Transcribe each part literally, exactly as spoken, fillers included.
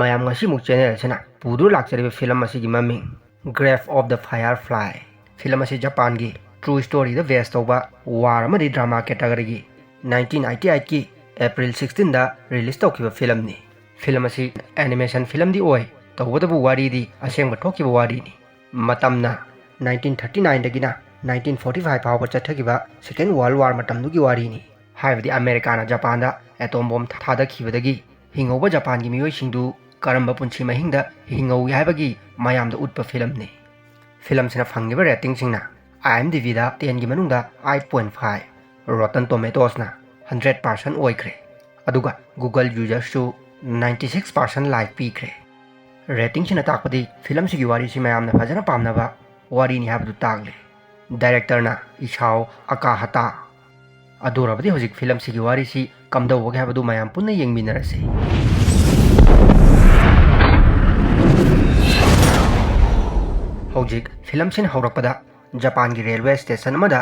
ꯃꯌꯥꯝ, ꯉꯁꯤꯃꯨꯛ ꯆꯦꯅꯦꯜ ꯑꯁꯤꯅ ꯄꯨꯗꯨꯅ ꯂꯥꯛꯆꯔꯤꯕ ꯐꯤꯂꯝ ꯑꯁꯤꯒꯤ ꯃꯃꯤꯡ Grave of the Firefly꯫ Film ꯑꯁꯤ ꯖꯄꯥꯟꯒꯤ true storyꯗ base ꯇꯧꯕ war ꯑꯃꯗꯤ drama categoryꯒꯤ nineteen eighty eightꯀꯤ April sixteenꯗ release ꯇꯧꯈꯤꯕ ꯐꯤꯂꯝꯅꯤ꯫ ꯐꯤꯂꯝ ꯑꯁꯤ animation ꯐꯤꯂꯝꯗꯤ ꯑꯣꯏ, ꯇꯧꯕꯇꯕꯨ ꯋꯥꯔꯤꯗꯤ ꯑꯁꯦꯡꯕ ꯊꯣꯛꯈꯤꯕ ꯋꯥꯔꯤꯅꯤ꯫ ꯃꯇꯝꯅ nineteen thirty nineꯗꯒꯤꯅ nineteen forty five ꯐꯥꯎꯕ ꯆꯠꯊꯈꯤꯕ Second World War ꯃꯇꯝꯗꯨꯒꯤ ꯋꯥꯔꯤꯅꯤ꯫ ꯍꯥꯏꯕꯗꯤ ꯑꯃꯦꯔꯤꯀꯥꯅ ꯖꯄꯥꯟꯗ atom bomb ꯊꯥꯗꯈꯤꯕꯗꯒꯤ ꯍꯤꯡꯍꯧꯕ ꯖꯄꯥꯟꯒꯤ ꯃꯤꯑꯣꯏꯁꯤꯡꯗꯨ ꯀꯔꯝꯕ ꯄꯨꯟꯁꯤ ꯃꯍꯤꯡꯗ ꯍꯤꯡꯍꯧꯏ ꯍꯥꯏꯕꯒꯤ ꯃꯌꯥꯝꯗ ꯎꯠꯄ ꯐꯤꯂꯝꯅꯤ꯫ ꯐꯤꯂꯝꯁꯤꯅ ꯐꯪꯉꯤꯕ ratingꯁꯤꯡꯅ IMDbꯗ tenꯒꯤ ꯃꯅꯨꯡꯗ eight point five, Rotten Tomatoesꯅ hundred percent ꯑꯣꯏꯈ꯭ꯔꯦ꯫ ꯑꯗꯨꯒ Google usersꯁꯨ ninety six percent like ꯄꯤꯈ꯭ꯔꯦ꯫ Ratingꯁꯤꯅ ꯇꯥꯛꯄꯗꯤ ꯐꯤꯂꯝꯁꯤꯒꯤ ꯋꯥꯔꯤꯁꯤ ꯃꯌꯥꯝꯅ ꯐꯖꯅ ꯄꯥꯝꯅꯕ ꯋꯥꯔꯤꯅꯤ ꯍꯥꯏꯕꯗꯨ ꯇꯥꯛꯂꯤ꯫ Directorꯅ Isao Akahata꯫ ꯑꯗꯨ ꯑꯣꯏꯔꯕꯗꯤ ꯍꯧꯖꯤꯛ ꯐꯤꯂꯝꯁꯤꯒꯤ ꯋꯥꯔꯤꯁꯤ ꯀꯝꯗꯧꯕꯒꯦ ꯍꯥꯏꯕꯗꯨ ꯃꯌꯥꯝ ꯄꯨꯟꯅ ꯌꯦꯡꯃꯤꯟꯅꯔꯁꯤ꯫ ꯍꯧꯖꯤꯛ ꯐꯤꯂꯝꯁꯤꯅ ꯍꯧꯔꯛꯄꯗ ꯖꯄꯥꯟꯒꯤ railway station ꯑꯃꯗ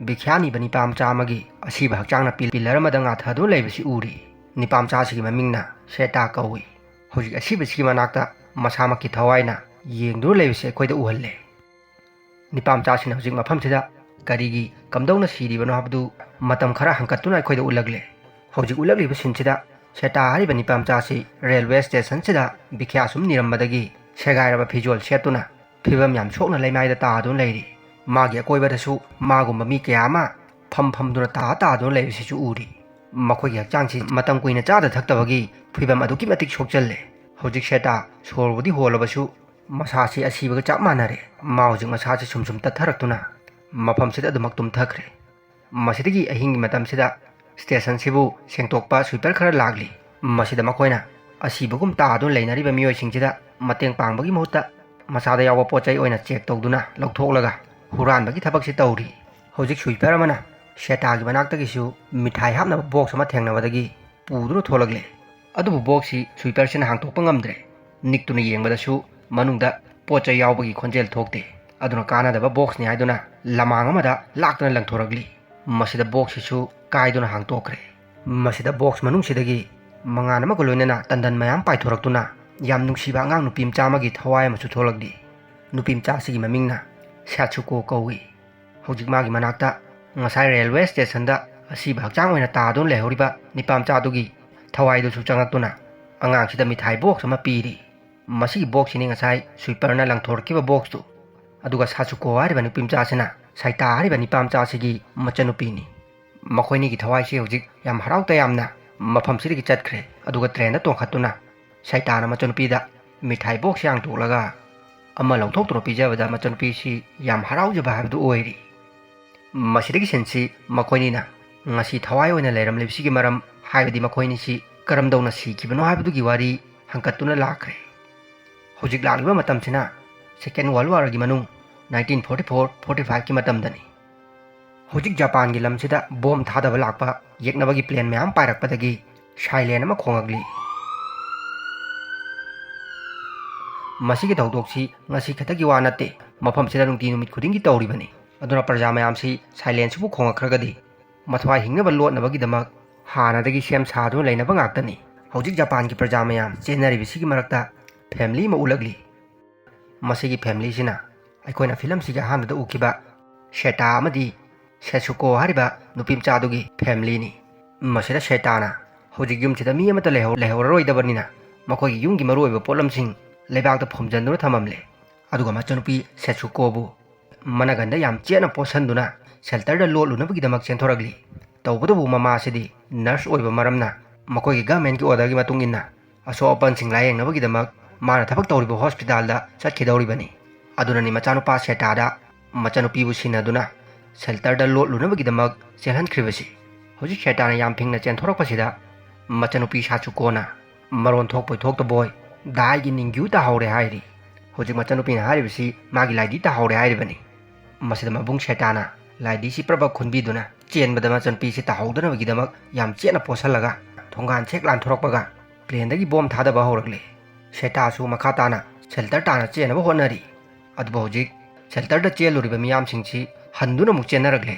ꯕꯤꯈ꯭ꯌꯥ ꯅꯤꯕ ꯅꯤꯄꯥ ꯃꯆꯥ ꯑꯃꯒꯤ ꯑꯁꯤꯕ ꯍꯛꯆꯥꯡꯅ ꯄꯤꯜ-, pillar ꯑꯃꯗ ꯉꯥꯊꯗꯨꯅ ꯂꯩꯕꯁꯤ ꯎꯔꯤ꯫ ꯅꯤꯄꯥ ꯃꯆꯥꯁꯤꯒꯤ ꯃꯃꯤꯡꯅ ꯁꯦꯇꯥ ꯀꯧꯏ꯫ ꯍꯧꯖꯤꯛ ꯑꯁꯤꯕꯁꯤꯒꯤ ꯃꯅꯥꯛꯇ ꯃꯁꯥꯃꯛꯀꯤ ꯊꯋꯥꯏꯅ ꯌꯦꯡꯗꯨꯅ ꯂꯩꯕꯁꯤ ꯑꯩꯈꯣꯏꯗ ꯎꯍꯜꯂꯦ꯫ ꯅꯤꯄꯥ ꯃꯆꯥꯁꯤꯅ ꯍꯧꯖꯤꯛ ꯃꯐꯝꯁꯤꯗ ꯀꯔꯤꯒꯤ, ꯀꯝꯗꯧꯅ ꯁꯤꯔꯤꯕꯅꯣ ꯍꯥꯏꯕꯗꯨ ꯃꯇꯝ ꯈꯔ ꯍꯪꯀꯠꯇꯨꯅ ꯑꯩꯈꯣꯏꯗ ꯎꯠꯂꯛꯂꯦ꯫ ꯍꯧꯖꯤꯛ ꯎꯠꯂꯛꯂꯤꯕ sceneꯁꯤꯗ ꯁꯦꯇꯥ ꯍꯥꯏꯔꯤꯕ ꯅꯤꯄꯥ ꯃꯆꯥꯁꯤ railway stationꯁꯤꯗ ꯕꯤꯈ꯭ꯌꯥ ꯁꯨꯝ ꯅꯤꯔꯝꯕꯗꯒꯤ ꯁꯦꯒꯥꯏꯔꯕ ꯐꯤꯖꯣꯜ ꯁꯦꯠꯇꯨꯅ ꯐꯤꯕꯝ ꯌꯥꯝ ꯁꯣꯛꯅ ꯂꯩꯃꯥꯏꯗ ꯇꯥꯗꯨꯅ ꯂꯩꯔꯤ꯫ ꯃꯥꯒꯤ ꯑꯀꯣꯏꯕꯗꯁꯨ ꯃꯥꯒꯨꯝꯕ ꯃꯤ ꯀꯌꯥ ꯑꯃ ꯐꯝ ꯐꯝꯗꯨꯅ ꯇꯥ ꯇꯥꯗꯨꯅ ꯂꯩꯕꯁꯤꯁꯨ ꯎꯔꯤ꯫ ꯃꯈꯣꯏꯒꯤ ꯍꯛꯆꯥꯡꯁꯤ ꯃꯇꯝ ꯀꯨꯏꯅ ꯆꯥꯗ ꯊꯛꯇꯕꯒꯤ ꯐꯤꯕꯝ ꯑꯗꯨꯛꯀꯤ ꯃꯇꯤꯛ ꯁꯣꯛꯆꯜꯂꯦ꯫ ꯍꯧꯖꯤꯛ ꯁꯦꯇꯥ ꯁꯣꯔꯕꯨꯗꯤ ꯍꯣꯜꯂꯕꯁꯨ ꯃꯁꯥꯁꯤ ꯑꯁꯤꯕꯒ ꯆꯞ ꯃꯥꯟꯅꯔꯦ꯫ ꯃꯥ ꯍꯧꯖꯤꯛ ꯃꯁꯥꯁꯤ ꯁꯨꯝ ꯁꯨꯝ ꯇꯠꯊꯔꯛꯇꯨꯅ ꯃꯐꯝꯁꯤꯗ ꯑꯗꯨꯃꯛ ꯇꯨꯝꯊꯈ꯭ꯔꯦ꯫ ꯃꯁꯤꯗꯒꯤ ꯑꯍꯤꯡꯒꯤ ꯃꯇꯝꯁꯤꯗ stationꯁꯤꯕꯨ ꯁꯦꯡꯗꯣꯛꯄ sweeper ꯈꯔ ꯂꯥꯛꯂꯤ꯫ ꯃꯁꯤꯗ ꯃꯈꯣꯏꯅ ꯑꯁꯤꯕꯒꯨꯝ ꯇꯥꯗꯨꯅ ꯂꯩꯅꯔꯤꯕ ꯃꯤꯑꯣꯏꯁꯤꯡꯁꯤꯗ ꯃꯇꯦꯡ ꯄꯥꯡꯕꯒꯤ ꯃꯍꯨꯠꯇ ꯃꯁꯥꯗ ꯌꯥꯎꯕ ꯄꯣꯠ ꯆꯩ ꯑꯣꯏꯅ check ꯇꯧꯗꯨꯅ ꯂꯧꯊꯣꯛꯂꯒ ꯍꯨꯔꯥꯟꯕꯒꯤ ꯊꯕꯛꯁꯤ ꯇꯧꯔꯤ꯫ ꯍꯧꯖꯤꯛ sweeper ꯑꯃꯅ ꯁꯦꯇꯥꯒꯤ ꯃꯅꯥꯛꯇꯒꯤꯁꯨ ꯃꯤꯊꯥꯏ ꯍꯥꯞꯅꯕ box ꯑꯃ ꯊꯦꯡꯅꯕꯗꯒꯤ ꯄꯨꯗꯨꯅ ꯊꯣꯛꯂꯛꯂꯦ꯫ ꯑꯗꯨꯕꯨ boxꯁꯤ sweeperꯁꯤꯅ ꯍꯥꯡꯇꯣꯛꯄ ꯉꯝꯗ꯭ꯔꯦ꯫ ꯅꯤꯛꯇꯨꯅ ꯌꯦꯡꯕꯗꯁꯨ ꯃꯅꯨꯡꯗ ꯄꯣꯠ ꯆꯩ ꯌꯥꯎꯕꯒꯤ ꯈꯣꯟꯖꯦꯜ ꯊꯣꯛꯇꯦ꯫ ꯑꯗꯨꯅ ꯀꯥꯟꯅꯗꯕ boxꯅꯤ ꯍꯥꯏꯗꯨꯅ ꯂꯃꯥꯡ ꯑꯃꯗ ꯂꯥꯛꯇꯨꯅ ꯂꯪꯊꯣꯔꯛꯂꯤ꯫ ꯃꯁꯤꯗ boxꯁꯤꯁꯨ ꯀꯥꯏꯗꯨꯅ ꯍꯥꯡꯇꯣꯛꯈ꯭ꯔꯦ꯫ ꯃꯁꯤꯗ box ꯃꯅꯨꯡꯁꯤꯗꯒꯤ ꯃꯉꯥꯜ ꯑꯃꯒ ꯂꯣꯏꯅꯅ ꯇꯟꯗꯟ ꯃꯌꯥꯝ ꯄꯥꯏꯊꯣꯔꯛꯇꯨꯅ ꯌꯥꯝ ꯅꯨꯡꯁꯤꯕ ꯑꯉꯥꯡ ꯅꯨꯄꯤ ꯃꯆꯥ ꯑꯃꯒꯤ ꯊꯋꯥꯏ ꯑꯃꯁꯨ ꯊꯣꯛꯂꯛꯂꯤ꯫ ꯅꯨꯄꯤ ꯃꯆꯥ ꯑꯁꯤꯒꯤ ꯃꯃꯤꯡꯅ ꯁꯥꯠꯁꯨꯀꯣ ꯀꯧꯏ꯫ ꯍꯧꯖꯤꯛ ꯃꯥꯒꯤ ꯃꯅꯥꯛꯇ ꯉꯁꯥꯏ ꯔꯦꯜꯋꯦ ꯁ꯭ꯇꯦꯁꯟꯗ ꯑꯁꯤꯕ ꯍꯛꯆꯥꯡ ꯑꯣꯏꯅ ꯇꯥꯗꯨꯅ ꯂꯩꯍꯧꯔꯤꯕ ꯅꯤꯄꯥ ꯃꯆꯥꯗꯨꯒꯤ ꯊꯋꯥꯏꯗꯨꯁꯨ ꯆꯪꯂꯛꯇꯨꯅ ꯑꯉꯥꯡꯁꯤꯗ ꯃꯤꯊꯥꯏ ꯕꯣꯛꯁ ꯑꯃ ꯄꯤꯔꯤ꯫ ꯃꯁꯤꯒꯤ ꯕꯣꯛꯁꯁꯤꯅꯤ ꯉꯁꯥꯏ ꯁ꯭ꯋꯤꯄꯔꯅ ꯂꯪꯊꯣꯔꯛꯈꯤꯕ ꯕꯣꯛꯁꯇꯨ꯫ ꯑꯗꯨꯒ ꯁꯥꯠꯁꯨꯀꯣ ꯍꯥꯏꯔꯤꯕ ꯅꯨꯄꯤ ꯃꯆꯥꯁꯤꯅ ꯁꯥꯏꯇꯥ ꯍꯥꯏꯔꯤꯕ ꯅꯤꯄꯥ ꯃꯆꯥꯁꯤꯒꯤ ꯃꯆꯟꯅꯨꯄꯤꯅꯤ꯫ ꯃꯈꯣꯏꯅꯤꯒꯤ ꯊꯋꯥꯏꯁꯤ ꯍꯧꯖꯤꯛ ꯌꯥꯝ ꯍꯔꯥꯎ ꯇꯌꯥꯝꯅ ꯃꯐꯝꯁꯤꯗꯒꯤ ꯆꯠꯈ꯭ꯔꯦ꯫ ꯑꯗꯨꯒ ꯇ꯭ꯔꯦꯟꯗ ꯇꯣꯡꯈꯠꯇꯨꯅ ꯁꯥꯏꯇꯥꯅ ꯃꯆꯟꯅꯨꯄꯤꯗ ꯃꯤꯊꯥꯏ ꯕꯣꯛꯁ ꯍꯥꯡꯗꯣꯛꯂꯒ ꯑꯃ ꯂꯧꯊꯣꯛꯇꯨꯅ ꯄꯤꯖꯕꯗ ꯃꯆꯟꯅꯨꯄꯤꯁꯤ ꯌꯥꯝ ꯍꯔꯥꯎꯖꯕ ꯍꯥꯏꯕꯗꯨ ꯑꯣꯏꯔꯤ꯫ ꯃꯁꯤꯗꯒꯤ ꯁꯤꯟꯁꯤ ꯃꯈꯣꯏꯅꯤꯅ ꯉꯁꯤ ꯊꯋꯥꯏ ꯑꯣꯏꯅ ꯂꯩꯔꯝꯂꯤꯕꯁꯤꯒꯤ ꯃꯔꯝ, ꯍꯥꯏꯕꯗꯤ ꯃꯈꯣꯏꯅꯤꯁꯤ ꯀꯔꯝꯗꯧꯅ ꯁꯤꯈꯤꯕꯅꯣ ꯍꯥꯏꯕꯗꯨꯒꯤ ꯋꯥꯔꯤ ꯍꯪꯀꯠꯇꯨꯅ ꯂꯥꯛꯈ꯭ꯔꯦ꯫ ꯍꯧꯖꯤꯛ ꯂꯥꯛꯂꯤꯕ ꯃꯇꯝꯁꯤꯅ Second World Warꯒꯤ ꯃꯅꯨꯡ nineteen forty four forty fiveꯀꯤ ꯃꯇꯝꯗꯅꯤ꯫ ꯍꯧꯖꯤꯛ ꯖꯄꯥꯟꯒꯤ ꯂꯝꯁꯤꯗ ꯕꯣꯝ ꯊꯥꯗꯕ ꯂꯥꯛꯄ ꯌꯦꯛꯅꯕꯒꯤ ꯄ꯭ꯂꯦꯟ ꯃꯌꯥꯝ ꯄꯥꯏꯔꯛꯄꯗꯒꯤ ꯁꯥꯏꯂꯦꯟ ꯑꯃ ꯈꯣꯡꯂꯛꯂꯤ꯫ ꯃꯁꯤꯒꯤ ꯊꯧꯗꯣꯛꯁꯤ ꯉꯁꯤ ꯈꯛꯇꯒꯤ ꯋꯥ ꯅꯠꯇꯦ, ꯃꯐꯝꯁꯤꯗ ꯅꯨꯡꯇꯤ ꯅꯨꯃꯤꯠ ꯈꯨꯗꯤꯡꯒꯤ ꯇꯧꯔꯤꯕꯅꯤ꯫ ꯑꯗꯨꯅ ꯄ꯭ꯔꯖꯥ ꯃꯌꯥꯝꯁꯤ ꯁꯥꯏꯂꯦꯟꯁꯤꯕꯨ ꯈꯣꯡꯂꯛꯈ꯭ꯔꯒꯗꯤ ꯃꯊ꯭ꯋꯥꯏ ꯍꯤꯡꯅꯕ ꯂꯣꯠꯅꯕꯒꯤꯗꯃꯛ ꯍꯥꯟꯅꯗꯒꯤ ꯁꯦꯝ ꯁꯥꯗꯨꯅ ꯂꯩꯅꯕ ꯉꯥꯛꯇꯅꯤ꯫ ꯍꯧꯖꯤꯛ ꯖꯄꯥꯟꯒꯤ ꯄ꯭ꯔꯖꯥ ꯃꯌꯥꯝ ꯆꯦꯟꯅꯔꯤꯕꯁꯤꯒꯤ ꯃꯔꯛꯇ ꯐꯦꯃꯤꯂꯤ ꯑꯃ ꯎꯠꯂꯛꯂꯤ꯫ ꯃꯁꯤꯒꯤ ꯐꯦꯃꯤꯂꯤꯁꯤꯅ ꯑꯩꯈꯣꯏꯅ ꯐꯤꯂꯝꯁꯤꯒꯤ ꯑꯍꯥꯟꯕꯗ ꯎꯈꯤꯕ ꯁꯦꯇꯥ ꯑꯃꯗꯤ ꯁꯦꯁꯨꯀꯣ ꯍꯥꯏꯔꯤꯕ ꯅꯨꯄꯤ ꯃꯆꯥꯗꯨꯒꯤ ꯐꯦꯃꯤꯂꯤꯅꯤ꯫ ꯃꯁꯤꯗ ꯁꯦꯇꯥꯅ ꯍꯧꯖꯤꯛ ꯌꯨꯝꯁꯤꯗ ꯃꯤ ꯑꯃꯠꯇ ꯂꯩꯍꯧ-, ꯂꯩꯍꯧꯔꯔꯣꯏꯗꯕꯅꯤꯅ ꯃꯈꯣꯏꯒꯤ ꯌꯨꯝꯒꯤ ꯃꯔꯨꯑꯣꯏꯕ ꯄꯣꯠꯂꯝꯁꯤꯡ ꯂꯩꯕꯥꯛꯇ ꯐꯨꯝꯖꯤꯟꯗꯨꯅ ꯊꯝꯃꯝꯂꯦ꯫ ꯑꯗꯨꯒ ꯃꯆꯟꯅꯨꯄꯤ ꯁꯦꯁꯨꯀꯣꯕꯨ ꯃꯅꯒꯟꯗ ꯌꯥꯝ ꯆꯦꯠꯅ ꯄꯣꯠꯁꯟꯗꯨꯅ ꯁꯦꯜꯇꯔꯗ ꯂꯣꯠꯂꯨꯅꯕꯒꯤꯗꯃꯛ ꯆꯦꯟꯊꯣꯔꯛꯂꯤ꯫ ꯇꯧꯕꯇꯕꯨ ꯃꯃꯥꯁꯤꯗꯤ ꯅꯔꯁ ꯑꯣꯏꯕ ꯃꯔꯝꯅ ꯃꯈꯣꯏꯒꯤ ꯒꯚꯔꯟꯃꯦꯟꯠꯀꯤ ꯑꯣꯔꯗꯔꯒꯤ ꯃꯇꯨꯡ ꯏꯟꯅ ꯑꯁꯣꯛ ꯑꯄꯟꯁꯤꯡ ꯂꯥꯌꯦꯡꯅꯕꯒꯤꯗꯃꯛ ꯃꯥꯅ ꯊꯕꯛ ꯇꯧꯔꯤꯕ ꯍꯣꯁꯄꯤꯇꯥꯜꯗ ꯆꯠꯈꯤꯗꯧꯔꯤꯕꯅꯤ꯫ ꯑꯗꯨꯅꯅꯤ ꯃꯆꯥꯅꯨꯄꯥ ꯁꯦꯇꯥꯗ ꯃꯆꯟꯅꯨꯄꯤꯕꯨ ꯁꯤꯟꯅꯗꯨꯅ ꯁꯦꯜꯇꯔꯗ ꯂꯣꯠꯂꯨꯅꯕꯒꯤꯗꯃꯛ ꯆꯦꯜꯍꯟꯈ꯭ꯔꯤꯕꯁꯤ꯫ ꯍꯧꯖꯤꯛ ꯁꯦꯇꯥꯅ ꯌꯥꯝ ꯐꯤꯡꯅ ꯆꯦꯟꯊꯣꯔꯛꯄꯁꯤꯗ ꯃꯆꯟꯅꯨꯄꯤ ꯁꯥꯆꯨꯀꯣꯅ ꯃꯔꯣꯟ ꯊꯣꯛꯄꯣꯏ ꯊꯣꯛꯇꯕꯣꯏ ꯗꯥꯏꯒꯤ ꯅꯤꯡꯒ꯭ꯌꯨ ꯇꯥꯍꯧꯔꯦ ꯍꯥꯏꯔꯤ꯫ ꯍꯧꯖꯤꯛ ꯃꯆꯟꯅꯨꯄꯤꯅ ꯍꯥꯏꯔꯤꯕꯁꯤ ꯃꯥꯒꯤ ꯂꯥꯏꯙꯤ ꯇꯥꯍꯧꯔꯦ ꯍꯥꯏꯔꯤꯕꯅꯤ꯫ ꯃꯁꯤꯗ ꯃꯕꯨꯡ ꯁꯦꯇꯥꯅ ꯂꯥꯏꯙꯤꯁꯤ ꯄ꯭ꯔꯕꯛ ꯈꯨꯟꯕꯤꯗꯨꯅ ꯆꯦꯟꯕꯗ ꯃꯆꯟꯅꯨꯄꯤꯁꯤ ꯇꯥꯍꯧꯗꯅꯕꯒꯤꯗꯃꯛ ꯌꯥꯝ ꯆꯦꯠꯅ ꯄꯣꯠꯁꯜꯂꯒ ꯊꯣꯡꯒꯥꯟ ꯁꯦꯛ ꯂꯥꯟꯊꯣꯔꯛꯄꯒ ꯄ꯭ꯂꯦꯟꯗꯒꯤ ꯕꯣꯝ ꯊꯥꯗꯕ ꯍꯧꯔꯛꯂꯦ꯫ ꯁꯦꯇꯥꯁꯨ ꯃꯈꯥ ꯇꯥꯅ ꯁꯦꯜꯇꯔ ꯇꯥꯅ ꯆꯦꯟꯅꯕ ꯍꯣꯠꯅꯔꯤ꯫ ꯑꯗꯨꯕꯨ ꯍꯧꯖꯤꯛ ꯁꯦꯜꯇꯔꯗ ꯆꯦꯜꯂꯨꯔꯤꯕ ꯃꯤꯌꯥꯝꯁꯤꯡꯁꯤ ꯍꯟꯗꯨꯅ ꯑꯃꯨꯛ ꯆꯦꯟꯅꯔꯛꯂꯦ꯫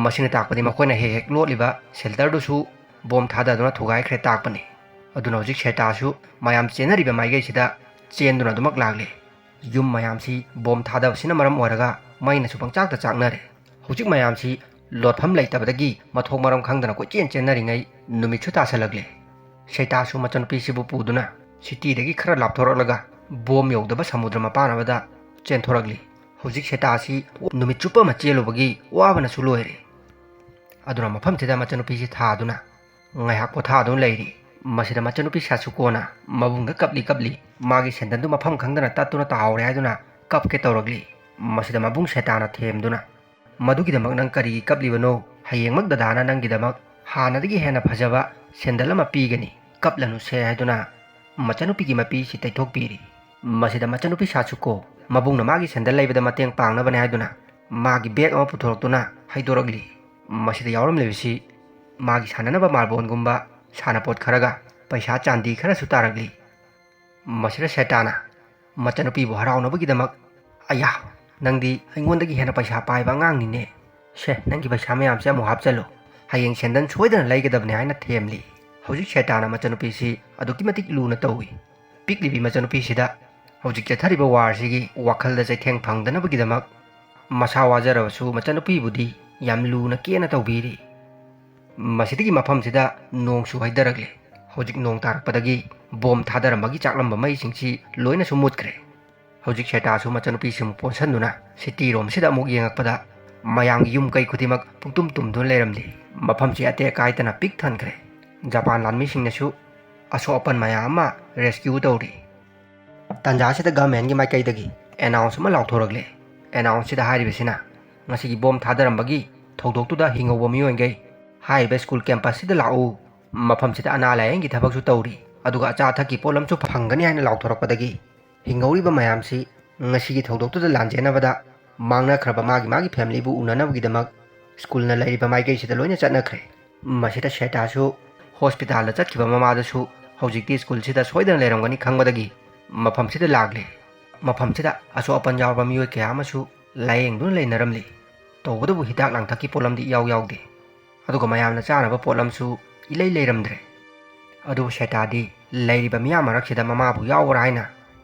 ꯃꯁꯤꯅ ꯇꯥꯛꯄꯗꯤ ꯃꯈꯣꯏꯅ ꯍꯦꯛ ꯍꯦꯛ ꯂꯣꯠꯂꯤꯕ ꯁꯦꯜꯇꯔꯗꯨꯁꯨ ꯕꯣꯝ ꯊꯥꯗꯗꯨꯅ ꯊꯨꯒꯥꯏꯈ꯭ꯔꯦ ꯇꯥꯛꯄꯅꯤ꯫ ꯑꯗꯨꯅ ꯍꯧꯖꯤꯛ ꯁꯦꯇꯥꯁꯨ ꯃꯌꯥꯝ ꯆꯦꯟꯅꯔꯤꯕ ꯃꯥꯏꯀꯩꯁꯤꯗ ꯆꯦꯟꯗꯨꯅ ꯑꯗꯨꯃꯛ ꯂꯥꯛꯂꯦ꯫ ꯌꯨꯝ ꯃꯌꯥꯝꯁꯤ ꯕꯣꯝ ꯊꯥꯗꯕꯁꯤꯅ ꯃꯔꯝ ꯑꯣꯏꯔꯒ ꯃꯩꯅꯁꯨ ꯄꯪꯆꯥꯛꯇ ꯆꯥꯛꯅꯔꯦ꯫ ꯍꯧꯖꯤꯛ ꯃꯌꯥꯝꯁꯤ ꯂꯣꯠꯐꯝ ꯂꯩꯇꯕꯗꯒꯤ ꯃꯊꯣꯡ ꯃꯔꯝ ꯈꯪꯗꯅ ꯀꯣꯏꯆꯦꯟ ꯆꯦꯟꯅꯔꯤꯉꯩ ꯅꯨꯃꯤꯠꯁꯨ ꯇꯥꯁꯜꯂꯛꯂꯦ꯫ ꯁꯦꯇꯥꯁꯨ ꯃꯆꯥꯅꯨꯄꯤꯁꯤꯕꯨ ꯄꯨꯗꯨꯅ ꯁꯤꯇꯤꯗꯒꯤ ꯈꯔ ꯂꯥꯞꯊꯣꯔꯛꯂꯒ ꯕꯣꯝ ꯌꯧꯗꯕ ꯁꯃꯨꯗ꯭ꯔ ꯃꯄꯥꯟ ꯑꯃꯗ ꯆꯦꯟꯊꯣꯔꯛꯂꯤ꯫ ꯍꯧꯖꯤꯛ ꯁꯦꯇꯥꯁꯤ ꯅꯨꯃꯤꯠ ꯆꯨꯞꯄ ꯑꯃ ꯆꯦꯜꯂꯨꯕꯒꯤ ꯋꯥꯕꯅꯁꯨ ꯂꯣꯏꯔꯦ꯫ ꯑꯗꯨꯅ ꯃꯐꯝꯁꯤꯗ ꯃꯆꯥꯅꯨꯄꯤꯁꯤ ꯊꯥꯗꯨꯅ ꯉꯥꯏꯍꯥꯛ ꯄꯣꯊꯥꯗꯨꯅ ꯂꯩꯔꯤ꯫ ꯃꯁꯤꯗ ꯃꯆꯥꯅꯨꯄꯤ ꯁꯥꯁꯨꯀꯣꯅ ꯃꯕꯨꯡꯗ ꯀꯞꯂꯤ ꯀꯞꯂꯤ ꯃꯥꯒꯤ ꯁꯦꯟꯗꯟꯗꯨ ꯃꯐꯝ ꯈꯪꯗꯅ ꯇꯠꯇꯨꯅ ꯇꯥꯍꯧꯔꯦ ꯍꯥꯏꯗꯨꯅ ꯀꯞꯀꯦ ꯇꯧꯔꯛꯂꯤ꯫ ꯃꯁꯤꯗ ꯃꯕꯨꯡ ꯁꯦꯇꯥꯅ ꯊꯦꯝꯗꯨꯅ, "ꯃꯗꯨꯒꯤꯗꯃꯛ ꯅꯪ ꯀꯔꯤꯒꯤ ꯀꯞꯂꯤꯕꯅꯣ? ꯍꯌꯦꯡꯃꯛ ꯗꯗꯥꯅ ꯅꯪꯒꯤꯗꯃꯛ ꯍꯥꯟꯅꯗꯒꯤ ꯍꯦꯟꯅ ꯐꯖꯕ ꯁꯦꯟꯗꯜ ꯑꯃ ꯄꯤꯒꯅꯤ, ꯀꯞꯂꯅꯨꯁꯦ" ꯍꯥꯏꯗꯨꯅ ꯃꯆꯥꯅꯨꯄꯤꯒꯤ ꯃꯄꯤꯁꯤ ꯇꯩꯊꯣꯛꯄꯤꯔꯤ꯫ ꯃꯁꯤꯗ ꯃꯆꯥꯅꯨꯄꯤ ꯁꯥꯁꯨꯀꯣ ꯃꯕꯨꯡꯅ ꯃꯥꯒꯤ ꯁꯦꯟꯗꯜ ꯂꯩꯕꯗ ꯃꯇꯦꯡ ꯄꯥꯡꯅꯕꯅꯦ ꯍꯥꯏꯗꯨꯅ ꯃꯥꯒꯤ ꯕꯦꯒ ꯑꯃ ꯄꯨꯊꯣꯔꯛꯇꯨꯅ ꯍꯩꯗꯣꯔꯛꯂꯤ꯫ ꯃꯁꯤꯗ ꯌꯥꯎꯔꯝꯂꯤꯕꯁꯤ ꯃꯥꯒꯤ ꯁꯥꯟꯅꯅꯕ ꯃꯥꯔꯕꯣꯟꯒꯨꯝꯕ ꯁꯥꯟꯅꯄꯣꯠ ꯈꯔꯒ ꯄꯩꯁꯥ ꯆꯥꯟꯗꯤ ꯈꯔꯁꯨ ꯇꯥꯔꯛꯂꯤ꯫ ꯃꯁꯤꯗ ꯁꯦꯇꯥꯅ ꯃꯆꯥꯅꯨꯄꯤꯕꯨ ꯍꯔꯥꯎꯅꯕꯒꯤꯗꯃꯛ, "ꯑꯌꯥ, ꯅꯪꯗꯤ ꯑꯩꯉꯣꯟꯗꯒꯤ ꯍꯦꯟꯅ ꯄꯩꯁꯥ ꯄꯥꯏꯕ ꯑꯉꯥꯡꯅꯤꯅꯦ꯫ ꯁꯦ, ꯅꯪꯒꯤ ꯄꯩꯁꯥ ꯃꯌꯥꯝꯁꯦ ꯑꯃꯨꯛ ꯍꯥꯞꯆꯜꯂꯨ꯫ ꯍꯌꯦꯡ ꯁꯦꯟꯗꯟ ꯁꯣꯏꯗꯅ ꯂꯩꯒꯗꯕꯅꯦ" ꯍꯥꯏꯅ ꯊꯦꯝꯂꯤ꯫ ꯍꯧꯖꯤꯛ ꯁꯦꯇꯥꯅ ꯃꯆꯥꯅꯨꯄꯤꯁꯤ ꯑꯗꯨꯛꯀꯤ ꯃꯇꯤꯛ ꯂꯨꯅ ꯇꯧꯏ꯫ ꯄꯤꯛꯂꯤꯕꯤ ꯃꯆꯥꯅꯨꯄꯤꯁꯤꯗ ꯍꯧꯖꯤꯛ ꯆꯠꯊꯔꯤꯕ ꯋꯥꯔꯁꯤꯒꯤ ꯋꯥꯈꯜꯗ ꯆꯩꯊꯦꯡ ꯐꯪꯗꯅꯕꯒꯤꯗꯃꯛ ꯃꯁꯥ ꯋꯥꯖꯔꯕꯁꯨ ꯃꯆꯥꯅꯨꯄꯤꯕꯨꯗꯤ ꯌꯥꯝ ꯂꯨꯅ ꯀꯦꯅ ꯇꯧꯕꯤꯔꯤ꯫ ꯃꯁꯤꯗꯒꯤ ꯃꯐꯝꯁꯤꯗ ꯅꯣꯡꯁꯨ ꯍꯩꯊꯔꯛꯂꯦ꯫ ꯍꯧꯖꯤꯛ ꯅꯣꯡ ꯇꯥꯔꯛꯄꯗꯒꯤ ꯕꯣꯝ ꯊꯥꯗꯔꯝꯕꯒꯤ ꯆꯥꯛꯂꯝꯕ ꯃꯩꯁꯤꯡꯁꯤ ꯂꯣꯏꯅꯁꯨ ꯃꯨꯠꯈ꯭ꯔꯦ꯫ ꯍꯧꯖꯤꯛ ꯁꯦꯇꯥꯁꯨ ꯃꯆꯥꯅꯨꯄꯤꯁꯤꯡꯕꯨ ꯄꯣꯟꯁꯟꯗꯨꯅ ꯁꯤꯇꯤꯔꯣꯝꯁꯤꯗ ꯑꯃꯨꯛ ꯌꯦꯡꯉꯛꯄꯗ ꯃꯌꯥꯝꯒꯤ ꯌꯨꯝ ꯀꯩ ꯈꯨꯗꯤꯡꯃꯛ ꯄꯨꯡꯇꯨꯝ ꯇꯨꯝꯗꯨꯅ ꯂꯩꯔꯝꯂꯤ꯫ ꯃꯐꯝꯁꯤ ꯑꯇꯦꯛ ꯑꯀꯥꯏꯗꯅ ꯄꯤꯛ ꯊꯟꯈ꯭ꯔꯦ꯫ ꯖꯄꯥꯟ ꯂꯥꯟꯃꯤꯁꯤꯡꯅꯁꯨ ꯑꯁꯣꯛ ꯑꯄꯟ ꯃꯌꯥꯝ ꯑꯃ ꯔꯦꯁꯀ꯭ꯌꯨ ꯇꯧꯔꯤ꯫ ꯇꯥꯟꯖꯥꯁꯤꯗ ꯒꯚꯔꯟꯃꯦꯟꯒꯤ ꯃꯥꯏꯀꯩꯗꯒꯤ ꯑꯦꯅꯥꯎꯟꯁ ꯑꯃ ꯂꯥꯎꯊꯣꯔꯛꯂꯦ꯫ ꯑꯦꯅꯥꯎꯟꯁꯁꯤꯗ ꯍꯥꯏꯔꯤꯕꯁꯤꯅ ꯉꯁꯤꯒꯤ ꯕꯣꯝ ꯊꯥꯗꯔꯝꯕꯒꯤ ꯊꯧꯗꯣꯛꯇꯨꯗ ꯍꯤꯡꯍꯧꯕ ꯃꯤꯑꯣꯏꯈꯩ ꯍꯥꯏꯔꯤꯕ ꯁ꯭ꯀꯨꯜ ꯀꯦꯝꯄꯁꯁꯤꯗ ꯂꯥꯛꯎ, ꯃꯐꯝꯁꯤꯗ ꯑꯅꯥ ꯂꯥꯌꯦꯡꯒꯤ ꯊꯕꯛꯁꯨ ꯇꯧꯔꯤ, ꯑꯗꯨꯒ ꯑꯆꯥ ꯑꯊꯛꯀꯤ ꯄꯣꯠꯂꯝꯁꯨ ꯐꯪꯒꯅꯤ ꯍꯥꯏꯅ ꯂꯥꯎꯊꯣꯔꯛꯄꯗꯒꯤ ꯍꯤꯡꯍꯧꯔꯤꯕ ꯃꯌꯥꯝꯁꯤ ꯉꯁꯤꯒꯤ ꯊꯧꯗꯣꯛꯇꯨꯗ ꯂꯥꯟꯖꯦꯟꯅꯕꯗ ꯃꯥꯡꯅꯈ꯭ꯔꯕ ꯃꯥꯒꯤ ꯃꯥꯒꯤ ꯐꯦꯃꯤꯂꯤꯕꯨ ꯎꯅꯅꯕꯒꯤꯗꯃꯛ ꯁ꯭ꯀꯨꯜꯅ ꯂꯩꯔꯤꯕ ꯃꯥꯏꯀꯩꯁꯤꯗ ꯂꯣꯏꯅ ꯆꯠꯅꯈ꯭ꯔꯦ꯫ ꯃꯁꯤꯗ ꯁꯦꯇꯥꯁꯨ ꯍꯣꯁꯄꯤꯇꯥꯜꯗ ꯆꯠꯈꯤꯕ ꯃꯃꯥꯗꯨꯁꯨ ꯍꯧꯖꯤꯛꯇꯤ ꯁ꯭ꯀꯨꯜꯁꯤꯗ ꯁꯣꯏꯗꯅ ꯂꯩꯔꯝꯒꯅꯤ ꯈꯪꯕꯗꯒꯤ ꯃꯐꯝꯁꯤꯗ ꯂꯥꯛꯂꯦ꯫ ꯃꯐꯝꯁꯤꯗ ꯑꯁꯣꯛ ꯑꯄꯟ ꯌꯥꯎꯔꯕ ꯃꯤꯑꯣꯏ ꯀꯌꯥ ꯑꯃꯁꯨ ꯂꯥꯌꯦꯡꯗꯨꯅ ꯂꯩꯅꯔꯝꯂꯤ꯫ ꯇꯧꯕꯇꯕꯨ ꯍꯤꯗꯥꯛ ꯂꯥꯡꯊꯛꯀꯤ ꯄꯣꯠꯂꯝꯗꯤ ꯏꯌꯥꯎ ꯌꯥꯎꯗꯦ꯫ ꯑꯗꯨꯒ ꯃꯌꯥꯝꯅ ꯆꯥꯅꯕ ꯄꯣꯠꯂꯝꯁꯨ ꯏꯂꯩ ꯂꯩꯔꯝꯗ꯭ꯔꯦ꯫ ꯑꯗꯨꯕꯨ ꯁꯦꯇꯥꯗꯤ ꯂꯩꯔꯤꯕ ꯃꯤꯌꯥꯝ ꯃꯔꯛꯁꯤꯗ ꯃꯃꯥꯕꯨ ꯌꯥꯎꯕ꯭ꯔꯥ ꯍꯥꯏꯅ